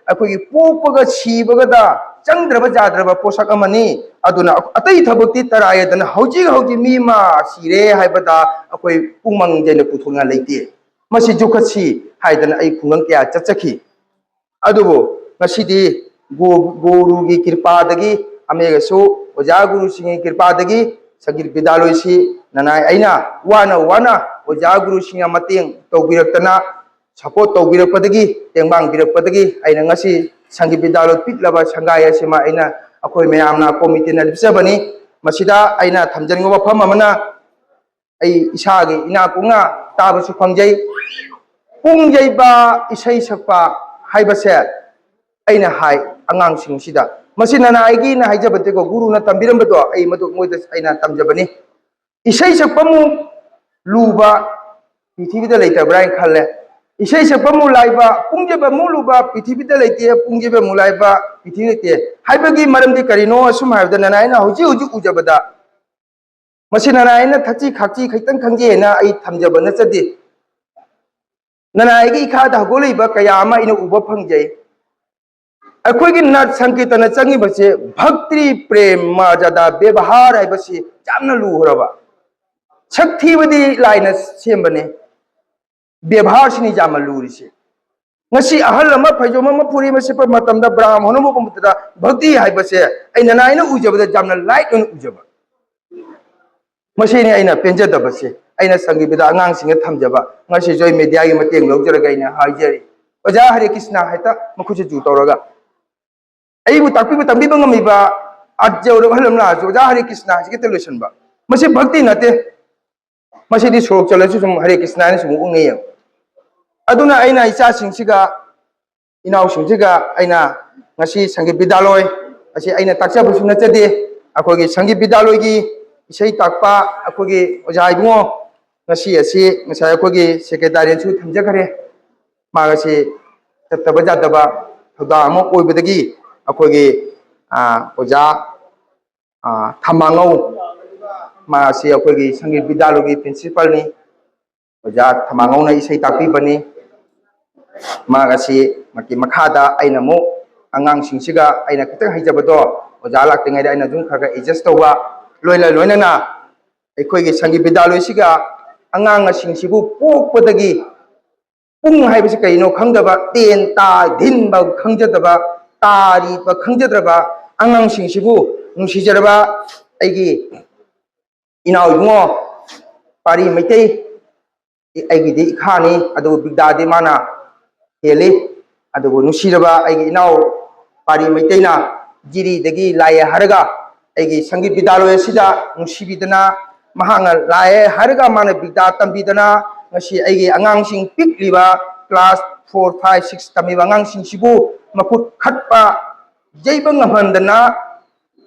ꯑꯩꯈꯣꯏꯒꯤ ꯄꯣꯛꯄꯒ ꯁꯤꯕꯒꯗ ꯆꯪꯗ꯭ꯔꯕ ꯌꯥꯗ꯭ꯔꯕ ꯄꯣꯠꯁꯛ ꯑꯃꯅꯤ꯫ ꯑꯗꯨꯅ ꯑꯇꯩ ꯊꯕꯛꯇꯤ ꯇꯔꯥꯏꯗꯅ ꯍꯧꯖꯤꯛ ꯍꯧꯖꯤꯛ ꯃꯤ ꯑꯃ ꯁꯤꯔꯦ ꯍꯥꯏꯕꯗ ꯑꯩꯈꯣꯏ ꯄꯨꯡꯃꯪ ꯌꯩꯅ ꯄꯨꯊꯣꯛꯅ ꯂꯩꯇꯦ꯫ ꯃꯁꯤ ꯌꯣꯛꯈꯠꯁꯤ ꯍꯥꯏꯗꯅ ꯑꯩ ꯈꯨꯡꯒꯪ ꯀꯌꯥ ꯆꯠꯆꯈꯤ꯫ ꯑꯗꯨꯕꯨ ꯉꯁꯤꯗꯤ ꯒꯨ-, ꯒꯨꯔꯨꯒꯤ ꯀ꯭ꯔꯤꯄꯥꯗꯒꯤ, ꯑꯃꯦꯒꯁꯨ ꯑꯣꯖꯥ ꯒꯨꯔꯨꯁꯤꯡꯒꯤ ꯀ꯭ꯔꯤꯄꯥꯗꯒꯤ ꯁꯪꯒꯤꯠ ꯕꯤꯗ꯭ꯌꯥꯂꯣꯏꯁꯤ ꯅꯅꯥꯏ ꯑꯩꯅ ꯋꯥꯅ ꯋꯥꯅ ꯑꯣꯖꯥ ꯒꯨꯔꯨꯁꯤꯡꯅ ꯃꯇꯦꯡ ꯇꯧꯕꯤꯔꯛꯇꯅ, ꯁꯄꯣꯔꯠ ꯇꯧꯕꯤꯔꯛꯄꯗꯒꯤ, ꯇꯦꯡꯕꯥꯡꯕꯤꯔꯛꯄꯗꯒꯤ ꯑꯩꯅ ꯉꯁꯤ ꯁꯪꯒꯤꯠ ꯕꯤꯗ꯭ꯌꯥꯂꯣꯏ ꯄꯤꯛꯂꯕ ꯁꯪꯒꯥꯏ ꯑꯁꯤꯃ ꯑꯩꯅ ꯑꯩꯈꯣꯏ ꯃꯌꯥꯝꯅ ꯀꯣꯃꯤꯇꯤꯅ ꯂꯦꯞꯆꯕꯅꯤ꯫ ꯃꯁꯤꯗ ꯑꯩꯅ ꯊꯝꯖꯅꯤꯡꯕ ꯋꯥꯐꯝ ꯑꯃꯅ, ꯑꯩ ꯏꯁꯥꯒꯤ ꯏꯅꯥꯛ ꯀꯨꯡꯅ ꯇꯥꯕꯁꯨ ꯐꯪꯖꯩ꯫ ꯄꯨꯡ ꯌꯩꯕ, ꯏꯁꯩ ꯁꯛꯄ ꯍꯥꯏꯕꯁꯦ ꯑꯩꯅ ꯍꯥꯏ ꯑꯉꯥꯡꯁꯤꯡꯁꯤꯗ, ꯃꯁꯤ ꯅꯅꯥꯏꯒꯤꯅ ꯍꯥꯏꯖꯕ ꯅꯠꯇꯦꯀꯣ, ꯒꯨꯔꯨꯅ ꯇꯝꯕꯤꯔꯝꯕꯗꯣ ꯑꯩ ꯃꯗꯨ ꯃꯣꯏꯗ ꯑꯩꯅ ꯇꯝꯖꯕꯅꯤ꯫ ꯏꯁꯩ ꯁꯛꯄꯃꯨꯛ ꯂꯨꯕ ꯄ꯭ꯔꯤꯊꯤꯕꯤꯗ ꯂꯩꯇꯕ꯭ꯔꯥ ꯍꯥꯏꯅ ꯈꯜꯂꯦ꯫ ꯏꯁꯩ ꯁꯛꯄꯃꯨꯛ ꯂꯥꯏꯕ, ꯄꯨꯡ ꯌꯩꯕꯃꯨꯛ ꯂꯨꯕ ꯄ꯭ꯔꯤꯊꯤꯕꯤꯗ ꯂꯩꯇꯦ, ꯄꯨꯡ ꯌꯩꯕꯃꯨꯛ ꯂꯥꯏꯕ ꯄ꯭ꯔꯤꯊꯤꯕꯤ ꯂꯩꯇꯦ꯫ ꯍꯥꯏꯕꯒꯤ ꯃꯔꯝꯗꯤ ꯀꯔꯤꯅꯣ? ꯑꯁꯨꯝ ꯍꯥꯏꯕꯗ, ꯅꯅꯥꯏꯅ ꯍꯧꯖꯤꯛ ꯍꯧꯖꯤꯛ ꯎꯖꯕꯗ, ꯃꯁꯤ ꯅꯅꯥꯏꯅ ꯊꯛꯆꯤ ꯈꯥꯛꯆꯤ ꯈꯤꯇꯪ ꯈꯪꯖꯩ ꯍꯥꯏꯅ ꯑꯩ ꯊꯝꯖꯕ ꯅꯠꯆꯗꯦ꯫ ꯅꯅꯥꯏꯒꯤ ꯏꯈꯥꯗ ꯍꯧꯒꯠꯂꯛꯏꯕ ꯀꯌꯥ ꯑꯃ ꯑꯩꯅ ꯎꯕ ꯐꯪꯖꯩ꯫ ꯑꯩꯈꯣꯏꯒꯤ ꯅꯠ ꯁꯪꯀꯤꯔꯇꯅ ꯆꯪꯉꯤꯕꯁꯦ ꯚꯛꯇꯤ ꯄ꯭ꯔꯦꯝ ꯃꯔꯖꯥꯗꯥ ꯕꯦꯕꯍꯥꯔ ꯍꯥꯏꯕꯁꯤ ꯌꯥꯝꯅ ꯂꯨꯈ꯭ꯔꯕ꯫ ꯁꯛ ꯊꯤꯕꯗꯤ ꯂꯥꯏꯅ ꯁꯦꯝꯕꯅꯤ, ꯕꯦꯕꯍꯥꯔꯁꯤꯅꯤ ꯌꯥꯝꯅ ꯂꯨꯔꯤꯁꯦ꯫ ꯉꯁꯤ ꯑꯍꯜ ꯑꯃ ꯐꯩꯖꯣꯝ ꯑꯃ ꯐꯨꯔꯤ ꯑꯃ ꯁꯦꯠꯄ ꯃꯇꯝꯗ ꯕ꯭ꯔꯥꯍꯃꯟ ꯑꯃꯒꯨꯝꯕꯗ ꯚꯛꯇꯤ ꯍꯥꯏꯕꯁꯦ ꯑꯩ ꯅꯅꯥꯏꯅ ꯎꯖꯕꯗ ꯌꯥꯝꯅ ꯂꯥꯏꯠ ꯑꯣꯏꯅ ꯎꯖꯕ꯫ ꯃꯁꯤꯅꯤ ꯑꯩꯅ ꯄꯦꯟꯖꯗꯕꯁꯦ꯫ ꯑꯩꯅ ꯁꯪꯒꯤꯠ ꯕꯤꯗ꯭ꯌꯥ ꯑꯉꯥꯡꯁꯤꯡꯗ ꯊꯝꯖꯕ, ꯉꯁꯤꯁꯨ ꯑꯩ ꯃꯦꯗꯤꯌꯥꯒꯤ ꯃꯇꯦꯡ ꯂꯧꯖꯔꯒ ꯑꯩꯅ ꯍꯥꯏꯖꯔꯤ, "ꯑꯣꯖꯥ ꯍꯔꯦ ꯀ꯭ꯔꯤꯁꯅ" ꯍꯦꯛꯇ ꯃꯈꯨꯠꯁꯦ ꯖꯨ ꯇꯧꯔꯒ, ꯑꯩꯕꯨ ꯇꯥꯛꯄꯤꯕ ꯇꯝꯕꯤꯕ ꯉꯝꯃꯤꯕ ꯑꯥꯔꯠ ꯌꯧꯔꯕ ꯑꯍꯜ ꯑꯃ ꯂꯥꯛꯑꯁꯨ "ꯑꯣꯖꯥ ꯍꯔꯦ ꯀ꯭ꯔꯤꯁꯅ" ꯍꯥꯏꯁꯤ ꯈꯛꯇ ꯂꯣꯏꯁꯤꯟꯕ, ꯃꯁꯤ ꯚꯛꯇꯤ ꯅꯠꯇꯦ꯫ ꯃꯁꯤꯗꯤ ꯁꯣꯔꯣꯛ ꯆꯠꯂꯁꯨ ꯁꯨꯝ "ꯍꯔꯦ ꯀ꯭ꯔꯤꯁꯅ" ꯍꯥꯏꯅ ꯁꯨꯝ ꯎꯛꯅꯩꯌꯦꯕ꯫ ꯑꯗꯨꯅ ꯑꯩꯅ ꯏꯆꯥꯁꯤꯡꯁꯤꯒ ꯏꯅꯥꯎꯁꯤꯡꯁꯤꯒ ꯑꯩꯅ ꯉꯁꯤ ꯁꯪꯒꯤꯠ ꯕꯤꯗ꯭ꯌꯥꯂꯣꯏ ꯑꯁꯤ ꯑꯩꯅ ꯇꯥꯛꯆꯕꯁꯨ ꯅꯠꯆꯗꯦ꯫ ꯑꯩꯈꯣꯏꯒꯤ ꯁꯪꯒꯤꯠ ꯕꯤꯗ꯭ꯌꯥꯂꯣꯏꯒꯤ ꯏꯁꯩ ꯇꯥꯛꯄ ꯑꯩꯈꯣꯏꯒꯤ ꯑꯣꯖꯥ ꯏꯕꯨꯡꯉꯣ, ꯉꯁꯤ ꯑꯁꯤ ꯉꯁꯥꯏ ꯑꯩꯈꯣꯏꯒꯤ ꯁꯦꯀ꯭ꯔꯦꯇꯥꯔꯤꯌꯦꯠꯁꯨ ꯊꯝꯖꯈ꯭ꯔꯦ, ꯃꯥ ꯉꯁꯤ ꯆꯠꯇꯕ ꯌꯥꯗꯕ ꯊꯧꯗꯥꯡ ꯑꯃ ꯑꯣꯏꯕꯗꯒꯤ ꯑꯩꯈꯣꯏꯒꯤ, ꯑꯥ, ꯑꯣꯖꯥ, ꯑꯥ, ꯊꯝꯃꯥꯉꯧ, ꯃꯥ ꯑꯁꯤ ꯑꯩꯈꯣꯏꯒꯤ ꯁꯪꯒꯤꯠ ꯕꯤꯗ꯭ꯌꯥꯂꯣꯏꯒꯤ ꯄ꯭ꯔꯤꯟꯁꯤꯄꯥꯜꯅꯤ꯫ ꯑꯣꯖꯥ ꯊꯃꯥꯉꯧꯅ ꯏꯁꯩ ꯇꯥꯛꯄꯤꯕꯅꯤ꯫ ꯃꯍꯥꯛ ꯑꯁꯤ ꯃꯍꯥꯛꯀꯤ ꯃꯈꯥꯗ ꯑꯩꯅ ꯑꯃꯨꯛ ꯑꯉꯥꯡꯁꯤꯡꯁꯤꯒ ꯑꯩꯅ ꯈꯤꯇꯪ ꯍꯩꯖꯕꯗꯣ ꯑꯣꯖꯥ ꯂꯥꯛꯇ꯭ꯔꯤꯉꯩꯗ ꯑꯩꯅ ꯑꯗꯨꯝ ꯈꯔ ꯈꯔ ꯑꯦꯗꯖꯁ ꯇꯧꯕ, ꯂꯣꯏꯅ ꯂꯣꯏꯅꯅ ꯑꯩꯈꯣꯏꯒꯤ ꯁꯪꯒꯤꯠ ꯕꯤꯗ꯭ꯌꯥꯂꯣꯏꯁꯤꯒ ꯑꯉꯥꯡꯁꯤꯡꯁꯤꯕꯨ ꯄꯣꯛꯄꯗꯒꯤ ꯄꯨꯡ ꯍꯥꯏꯕꯁꯤ ꯀꯩꯅꯣ ꯈꯪꯗꯕ, ꯇꯦꯟ ꯇꯥ ꯙꯤꯟꯕ ꯈꯪꯖꯗꯕ, ꯇꯥꯔꯤꯕ ꯈꯪꯖꯗ꯭ꯔꯕ ꯑꯉꯥꯡꯁꯤꯡꯁꯤꯕꯨ ꯅꯨꯡꯁꯤꯖꯔꯕ ꯑꯩꯒꯤ ꯏꯅꯥꯎ ꯏꯕꯨꯡꯉꯣ ꯄꯥꯔꯤ ꯃꯩꯇꯩ, ꯑꯩꯒꯤꯗꯤ ꯏꯈꯥꯅꯤ, ꯑꯗꯨꯕꯨ ꯕꯤꯗ꯭ꯌꯥꯗꯤ ꯃꯥꯅ ꯍꯦꯜꯂꯤ꯫ ꯑꯗꯨꯕꯨ ꯅꯨꯡꯁꯤꯔꯕ ꯑꯩꯒꯤ ꯏꯅꯥꯎ ꯄꯥꯔꯤ ꯃꯩꯇꯩꯅ ꯖꯤꯔꯤꯗꯒꯤ ꯂꯥꯛꯑꯦ ꯍꯥꯏꯔꯒ ꯑꯩꯒꯤ ꯁꯪꯒꯤꯠ ꯕꯤꯗ꯭ꯌꯥꯂꯣꯏ ꯑꯁꯤꯗ ꯅꯨꯡꯁꯤꯕꯤꯗꯅ ꯃꯍꯥꯛꯅ ꯂꯥꯛꯑꯦ ꯍꯥꯏꯔꯒ ꯃꯥꯅ ꯕꯤꯗ꯭ꯌꯥ ꯇꯝꯕꯤꯗꯅ ꯉꯁꯤ ꯑꯩꯒꯤ ꯑꯉꯥꯡꯁꯤꯡ ꯄꯤꯛꯂꯤꯕ class four, five, six ꯇꯝꯃꯤꯕ ꯑꯉꯥꯡꯁꯤꯡꯁꯤꯕꯨ ꯃꯈꯨꯠ ꯈꯠꯄ ꯌꯩꯕ ꯉꯝꯍꯟꯗꯅ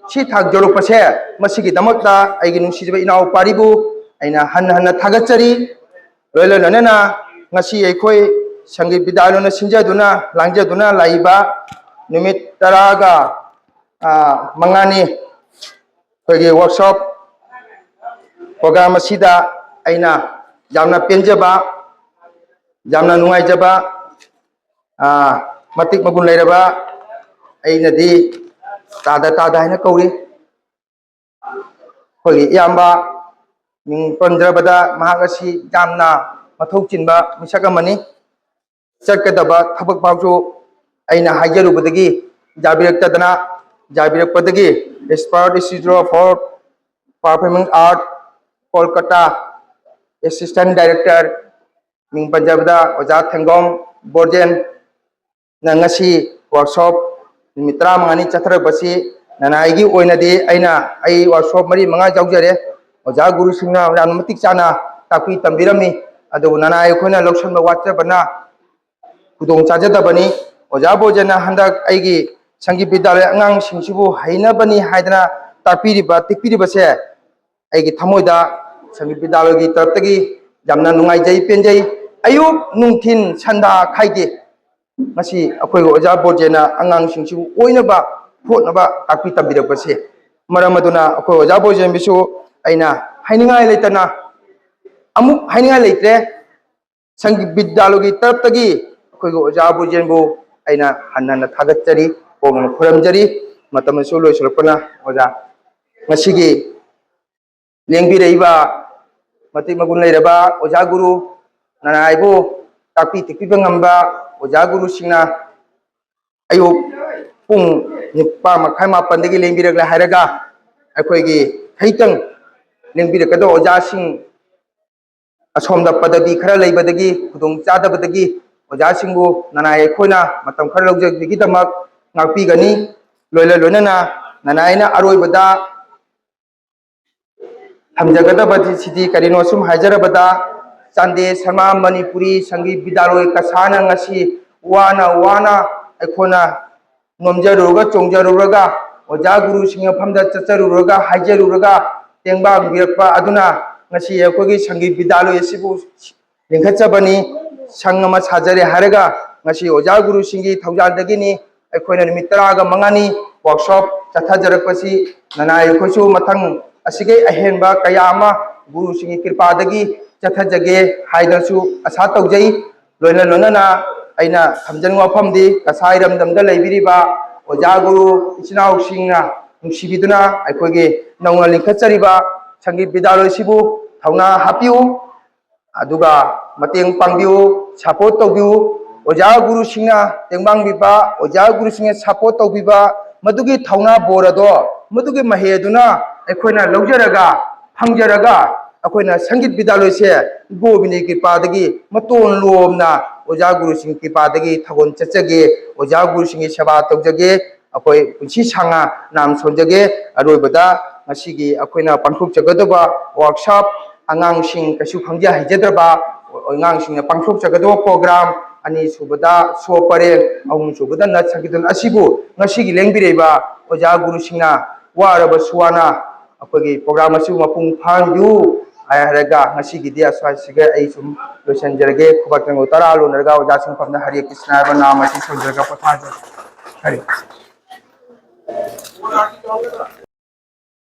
ꯁꯤ ꯊꯥꯛ ꯌꯧꯔꯛꯄꯁꯦ, ꯃꯁꯤꯒꯤꯗꯃꯛꯇ ꯑꯩꯒꯤ ꯅꯨꯡꯁꯤꯖꯕ ꯏꯅꯥꯎ ꯄꯥꯔꯤꯕꯨ ꯑꯩꯅ ꯍꯟꯅ ꯍꯟꯅ ꯊꯥꯒꯠꯆꯔꯤ꯫ ꯂꯣꯏꯅ ꯂꯣꯏꯅꯅ ꯉꯁꯤ ꯑꯩꯈꯣꯏ ꯁꯪꯒꯤꯠ ꯕꯤꯗ꯭ꯌꯥꯂꯣꯏꯅ ꯁꯤꯟꯖꯗꯨꯅ ꯂꯥꯡꯖꯗꯨꯅ ꯂꯥꯛꯏꯕ ꯅꯨꯃꯤꯠ ꯇꯔꯥꯒ, ꯑ, ꯃꯉꯥꯅꯤ ꯑꯩꯈꯣꯏꯒꯤ workshop program ꯑꯁꯤꯗ ꯑꯩꯅ ꯌꯥꯝꯅ ꯄꯦꯟꯖꯕ, ꯌꯥꯝꯅ ꯅꯨꯡꯉꯥꯏꯖꯕ, ꯑ, ꯃꯇꯤꯛ ꯃꯒꯨꯟ ꯂꯩꯔꯕ, ꯑꯩꯅꯗꯤ ꯇꯥꯗ ꯇꯥꯗ ꯍꯥꯏꯅ ꯀꯧꯏ, ꯑꯩꯈꯣꯏꯒꯤ ꯏꯌꯥꯝꯕ ꯃꯤꯡ ꯄꯟꯖꯕꯗ ꯃꯍꯥꯛ ꯑꯁꯤ ꯌꯥꯝꯅ ꯃꯊꯧ ꯆꯤꯟꯕ ꯃꯤꯁꯛ ꯑꯃꯅꯤ꯫ ꯆꯠꯀꯗꯕ ꯊꯕꯛ ꯐꯥꯎꯁꯨ ꯑꯩꯅ ꯍꯥꯏꯖꯔꯨꯕꯗꯒꯤ ꯌꯥꯕꯤꯔꯛꯇꯗꯅ, ꯌꯥꯕꯤꯔꯛꯄꯗꯒꯤ Expert Institute of Performing Art, Kolkata, Assistant Director, ꯃꯤꯡ ꯄꯟꯖꯕꯗ ꯑꯣꯖꯥ ꯊꯦꯡꯒꯣꯝ ꯕꯣꯔꯖꯦꯟ, ꯅ ꯉꯁꯤ workshop ꯅꯨꯃꯤꯠ ꯇꯔꯥꯃꯉꯥꯅꯤ ꯆꯠꯊꯔꯛꯄꯁꯤ ꯅꯅꯥꯏꯒꯤ ꯑꯣꯏꯅꯗꯤ ꯑꯩꯅ, ꯑꯩ workshop ꯃꯔꯤ ꯃꯉꯥ ꯌꯥꯎꯖꯔꯦ꯫ ꯑꯣꯖꯥ ꯒꯨꯔꯨꯁꯤꯡꯅ ꯌꯥꯝꯅ ꯃꯇꯤꯛ ꯆꯥꯅ ꯇꯥꯛꯄꯤ ꯇꯝꯕꯤꯔꯝꯃꯤ꯫ ꯑꯗꯨꯕꯨ ꯅꯅꯥꯏ ꯑꯩꯈꯣꯏꯅ ꯂꯧꯁꯤꯟꯕ ꯋꯥꯠꯆꯕꯅ ꯈꯨꯗꯣꯡ ꯆꯥꯖꯗꯕꯅꯤ꯫ ꯑꯣꯖꯥ ꯕꯣꯖꯦꯅ ꯍꯟꯗꯛ ꯑꯩꯒꯤ ꯁꯪꯒꯤꯠ ꯕꯤꯗ꯭ꯌꯥꯂꯌ ꯑꯉꯥꯡꯁꯤꯡꯁꯤꯕꯨ ꯍꯩꯅꯕꯅꯤ ꯍꯥꯏꯗꯅ ꯇꯥꯛꯄꯤꯔꯤꯕ, ꯇꯦꯛꯄꯤꯔꯤꯕꯁꯦ ꯑꯩꯒꯤ ꯊꯃꯣꯏꯗ ꯁꯪꯒꯤꯠ ꯕꯤꯗ꯭ꯌꯥꯂꯌꯒꯤ ꯇꯔꯞꯇꯒꯤ ꯌꯥꯝꯅ ꯅꯨꯡꯉꯥꯏꯖꯩ, ꯄꯦꯟꯖꯩ꯫ ꯑꯌꯨꯛ, ꯅꯨꯡꯊꯤꯟ, ꯁꯟꯗꯥ ꯈꯥꯏꯗꯦ꯫ ꯃꯁꯤ ꯑꯩꯈꯣꯏꯒꯤ ꯑꯣꯖꯥ ꯕꯣꯖꯦꯅ ꯑꯉꯥꯡꯁꯤꯡꯁꯤꯕꯨ ꯑꯣꯏꯅꯕ ꯍꯣꯠꯅꯕ ꯇꯥꯛꯄꯤ ꯇꯝꯕꯤꯔꯛꯄꯁꯦ꯫ ꯃꯔꯝ ꯑꯗꯨꯅ ꯑꯩꯈꯣꯏ ꯑꯣꯖꯥ ꯕꯣꯖꯦꯟꯕꯤꯁꯨ ꯑꯩꯅ ꯍꯥꯏꯅꯤꯡꯉꯥꯏ ꯂꯩꯇꯅ ꯑꯃꯨꯛ ꯍꯥꯏꯅꯤꯡꯉꯥꯏ ꯂꯩꯇ꯭ꯔꯦ꯫ ꯁꯪꯒꯤꯠ ꯕꯤꯗ꯭ꯌꯥꯂꯣꯒꯤ ꯇꯔꯞꯇꯒꯤ ꯑꯩꯈꯣꯏꯒꯤ ꯑꯣꯖꯥ ꯕꯨꯖꯦꯟꯕꯨ ꯑꯩꯅ ꯍꯟꯅ ꯍꯟꯅ ꯊꯥꯒꯠꯆꯔꯤ, ꯍꯣꯡꯅ ꯈꯨꯔꯨꯝꯖꯔꯤ꯫ ꯃꯇꯝ ꯑꯁꯤꯁꯨ ꯂꯣꯏꯁꯤꯜꯂꯛꯄꯅ ꯑꯣꯖꯥ, ꯉꯁꯤꯒꯤ ꯂꯦꯡꯕꯤꯔꯛꯏꯕ ꯃꯇꯤꯛ ꯃꯒꯨꯟ ꯂꯩꯔꯕ ꯑꯣꯖꯥ ꯒꯨꯔꯨ, ꯅꯅꯥꯏꯕꯨ ꯇꯥꯛꯄꯤ ꯇꯦꯛꯄꯤꯕ ꯉꯝꯕ ꯑꯣꯖꯥ ꯒꯨꯔꯨꯁꯤꯡꯅ ꯑꯌꯨꯛ ꯄꯨꯡ ꯅꯤꯄꯥꯟ ꯃꯈꯥꯏ, ꯃꯥꯄꯟꯗꯒꯤ ꯂꯦꯡꯕꯤꯔꯛꯂꯦ ꯍꯥꯏꯔꯒ, ꯑꯩꯈꯣꯏꯒꯤ ꯈꯩꯇꯪ ꯂꯦꯡꯕꯤꯔꯛꯀꯗꯕ ꯑꯣꯖꯥꯁꯤꯡ ꯑꯁꯣꯝꯗ ꯄꯗꯕꯤ ꯈꯔ ꯂꯩꯕꯗꯒꯤ, ꯈꯨꯗꯣꯡ ꯆꯥꯗꯕꯗꯒꯤ ꯑꯣꯖꯥꯁꯤꯡꯕꯨ ꯅꯅꯥꯏ ꯑꯩꯈꯣꯏꯅ ꯃꯇꯝ ꯈꯔ ꯂꯧꯖꯕꯒꯤꯗꯃꯛ ꯉꯥꯛꯄꯤꯒꯅꯤ꯫ ꯂꯣꯏꯅ ꯂꯣꯏꯅꯅ ꯅꯅꯥꯏꯅ ꯑꯔꯣꯏꯕꯗ ꯊꯝꯖꯒꯗꯕꯁꯤꯗꯤ ꯀꯔꯤꯅꯣ ꯁꯨꯝ ꯍꯥꯏꯖꯔꯕꯗ, ꯆꯥꯟꯗꯦ ꯁꯔꯃ ꯃꯅꯤꯄꯨꯔꯤ ꯁꯪꯒꯤꯠ ꯕꯤꯗ꯭ꯌꯥꯂꯣꯏ ꯀꯁꯥꯅ ꯉꯁꯤ ꯋꯥꯅ ꯋꯥꯅ ꯑꯩꯈꯣꯏꯅ ꯅꯣꯝꯖꯔꯨꯔꯒ, ꯆꯣꯡꯖꯔꯨꯔꯒ, ꯑꯣꯖꯥ ꯒꯨꯔꯨꯁꯤꯡ ꯃꯐꯝꯗ ꯆꯠꯆꯔꯨꯔꯒ, ꯍꯥꯏꯖꯔꯨꯔꯒ, ꯇꯦꯡꯕꯥꯡꯕꯤꯔꯛꯄ ꯑꯗꯨꯅ ꯉꯁꯤ ꯑꯩꯈꯣꯏꯒꯤ ꯁꯪꯒꯤꯠ ꯕꯤꯗ꯭ꯌꯥꯂꯣꯏ ꯑꯁꯤꯕꯨ ꯂꯤꯡꯈꯠꯆꯕꯅꯤ꯫ ꯁꯪ ꯑꯃ ꯁꯥꯖꯔꯦ ꯍꯥꯏꯔꯒ ꯉꯁꯤ ꯑꯣꯖꯥ ꯒꯨꯔꯨꯁꯤꯡꯒꯤ ꯊꯧꯖꯥꯜꯗꯒꯤꯅꯤ꯫ ꯑꯩꯈꯣꯏꯅ ꯅꯨꯃꯤꯠ ꯇꯔꯥꯒ ꯃꯉꯥꯅꯤ workshop ꯆꯠꯊꯖꯔꯛꯄꯁꯤ, ꯅꯅꯥꯏ ꯑꯩꯈꯣꯏꯁꯨ ꯃꯊꯪ ꯑꯁꯤꯒꯤ ꯑꯍꯦꯟꯕ ꯀꯌꯥ ꯑꯃ ꯒꯨꯔꯨꯁꯤꯡꯒꯤ ꯀ꯭ꯔꯤꯄꯥꯗꯒꯤ ꯆꯠꯊꯖꯒꯦ ꯍꯥꯏꯗꯅꯁꯨ ꯑꯁꯥ ꯇꯧꯖꯩ꯫ ꯂꯣꯏꯅ ꯂꯣꯏꯅꯅ ꯑꯩꯅ ꯊꯝꯖꯅꯤꯡꯕ ꯋꯥꯐꯝꯗꯤ, ꯀꯁꯥꯏ ꯏꯔꯝꯗꯝꯗ ꯂꯩꯕꯤꯔꯤꯕ ꯑꯣꯖꯥ ꯒꯨꯔꯨ ꯏꯆꯤꯟ ꯏꯅꯥꯎꯁꯤꯡꯅ ꯅꯨꯡꯁꯤꯕꯤꯗꯨꯅ ꯑꯩꯈꯣꯏꯒꯤ ꯅꯧꯅ ꯂꯤꯡꯈꯠꯆꯔꯤꯕ ꯁꯪꯒꯤꯠ ꯕꯤꯗ꯭ꯌꯥꯂꯣꯏꯁꯤꯕꯨ ꯊꯧꯅꯥ ꯍꯥꯞꯄꯤꯌꯨ, ꯑꯗꯨꯒ ꯃꯇꯦꯡ ꯄꯥꯡꯕꯤꯌꯨ, support ꯇꯧꯕꯤꯌꯨ꯫ ꯑꯣꯖꯥ ꯒꯨꯔꯨꯁꯤꯡꯅ ꯇꯦꯡꯕꯥꯡꯕꯤꯕ, ꯑꯣꯖꯥ ꯒꯨꯔꯨꯁꯤꯡꯅ support ꯇꯧꯕꯤꯕ, ꯃꯗꯨꯒꯤ ꯊꯧꯅꯥ ꯕꯣꯔ ꯑꯗꯣ, ꯃꯗꯨꯒꯤ ꯃꯍꯩ ꯑꯗꯨꯅ ꯑꯩꯈꯣꯏꯅ ꯂꯧꯖꯔꯒ, ꯐꯪꯖꯔꯒ, ꯑꯩꯈꯣꯏꯅ ꯁꯪꯒꯤꯠ ꯕꯤꯗ꯭ꯌꯥꯂꯣꯏꯁꯦ ꯒꯣꯕꯤꯟꯗꯒꯤ ꯀ꯭ꯔꯤꯄꯥꯗꯒꯤ ꯃꯇꯣꯟ ꯂꯣꯝꯅ ꯑꯣꯖꯥ ꯒꯨꯔꯨꯁꯤꯡꯒꯤ ꯀ꯭ꯔꯤꯄꯥꯗꯒꯤ ꯊꯧꯒꯜ ꯆꯠꯆꯒꯦ, ꯑꯣꯖꯥ ꯒꯨꯔꯨꯁꯤꯡꯒꯤ ꯁꯦꯕꯥ ꯇꯧꯖꯒꯦ, ꯑꯩꯈꯣꯏ ꯄꯨꯟꯁꯤ ꯁꯥꯡꯅ ꯅꯥꯝ ꯁꯣꯟꯖꯒꯦ꯫ ꯑꯔꯣꯏꯕꯗ ꯉꯁꯤꯒꯤ ꯑꯩꯈꯣꯏꯅ ꯄꯥꯡꯊꯣꯛꯆꯒꯗꯕ workshop, ꯑꯉꯥꯡꯁꯤꯡ ꯀꯩꯁꯨ ꯈꯪꯖ ꯍꯩꯖꯗ꯭ꯔꯕ ꯑꯉꯥꯡꯁꯤꯡꯅ ꯄꯥꯡꯊꯣꯛꯆꯒꯗꯕ program, ꯑꯅꯤꯁꯨꯕꯗ ꯁꯣ ꯄꯔꯦꯡ, ꯑꯍꯨꯝꯁꯨꯕꯗ ꯅꯠ ꯁꯪꯀꯤꯔꯇꯟ ꯑꯁꯤꯕꯨ ꯉꯁꯤꯒꯤ ꯂꯦꯡꯕꯤꯔꯛꯏꯕ ꯑꯣꯖꯥ ꯒꯨꯔꯨꯁꯤꯡꯅ ꯋꯥꯔꯕꯁꯨ ꯋꯥꯅ ꯑꯩꯈꯣꯏꯒꯤ program ꯑꯁꯤꯕꯨ ꯃꯄꯨꯡ ꯐꯥꯍꯟꯕꯤꯌꯨ ꯍꯥꯏꯔꯒ ꯉꯁꯤꯒꯤꯗꯤ ꯑꯁ꯭ꯋꯥꯏꯁꯤꯒ ꯑꯩ ꯁꯨꯝ ꯂꯣꯏꯁꯤꯟꯖꯔꯒꯦ꯫ ꯈꯨꯕꯥꯛ ꯇꯔꯥ ꯂꯣꯟꯅꯔꯒ ꯑꯣꯖꯥꯁꯤꯡ ꯃꯐꯝꯗ ꯍꯔꯦ ꯀ꯭ꯔꯤꯁꯅ ꯍꯥꯏꯕ ꯅꯥꯃ ꯑꯁꯤ ꯁꯣꯟꯖꯔꯒ ꯄꯣꯊꯥꯖꯔꯒꯦ꯫ ꯍꯔꯦ ꯀ꯭ꯔꯤꯁꯅ꯫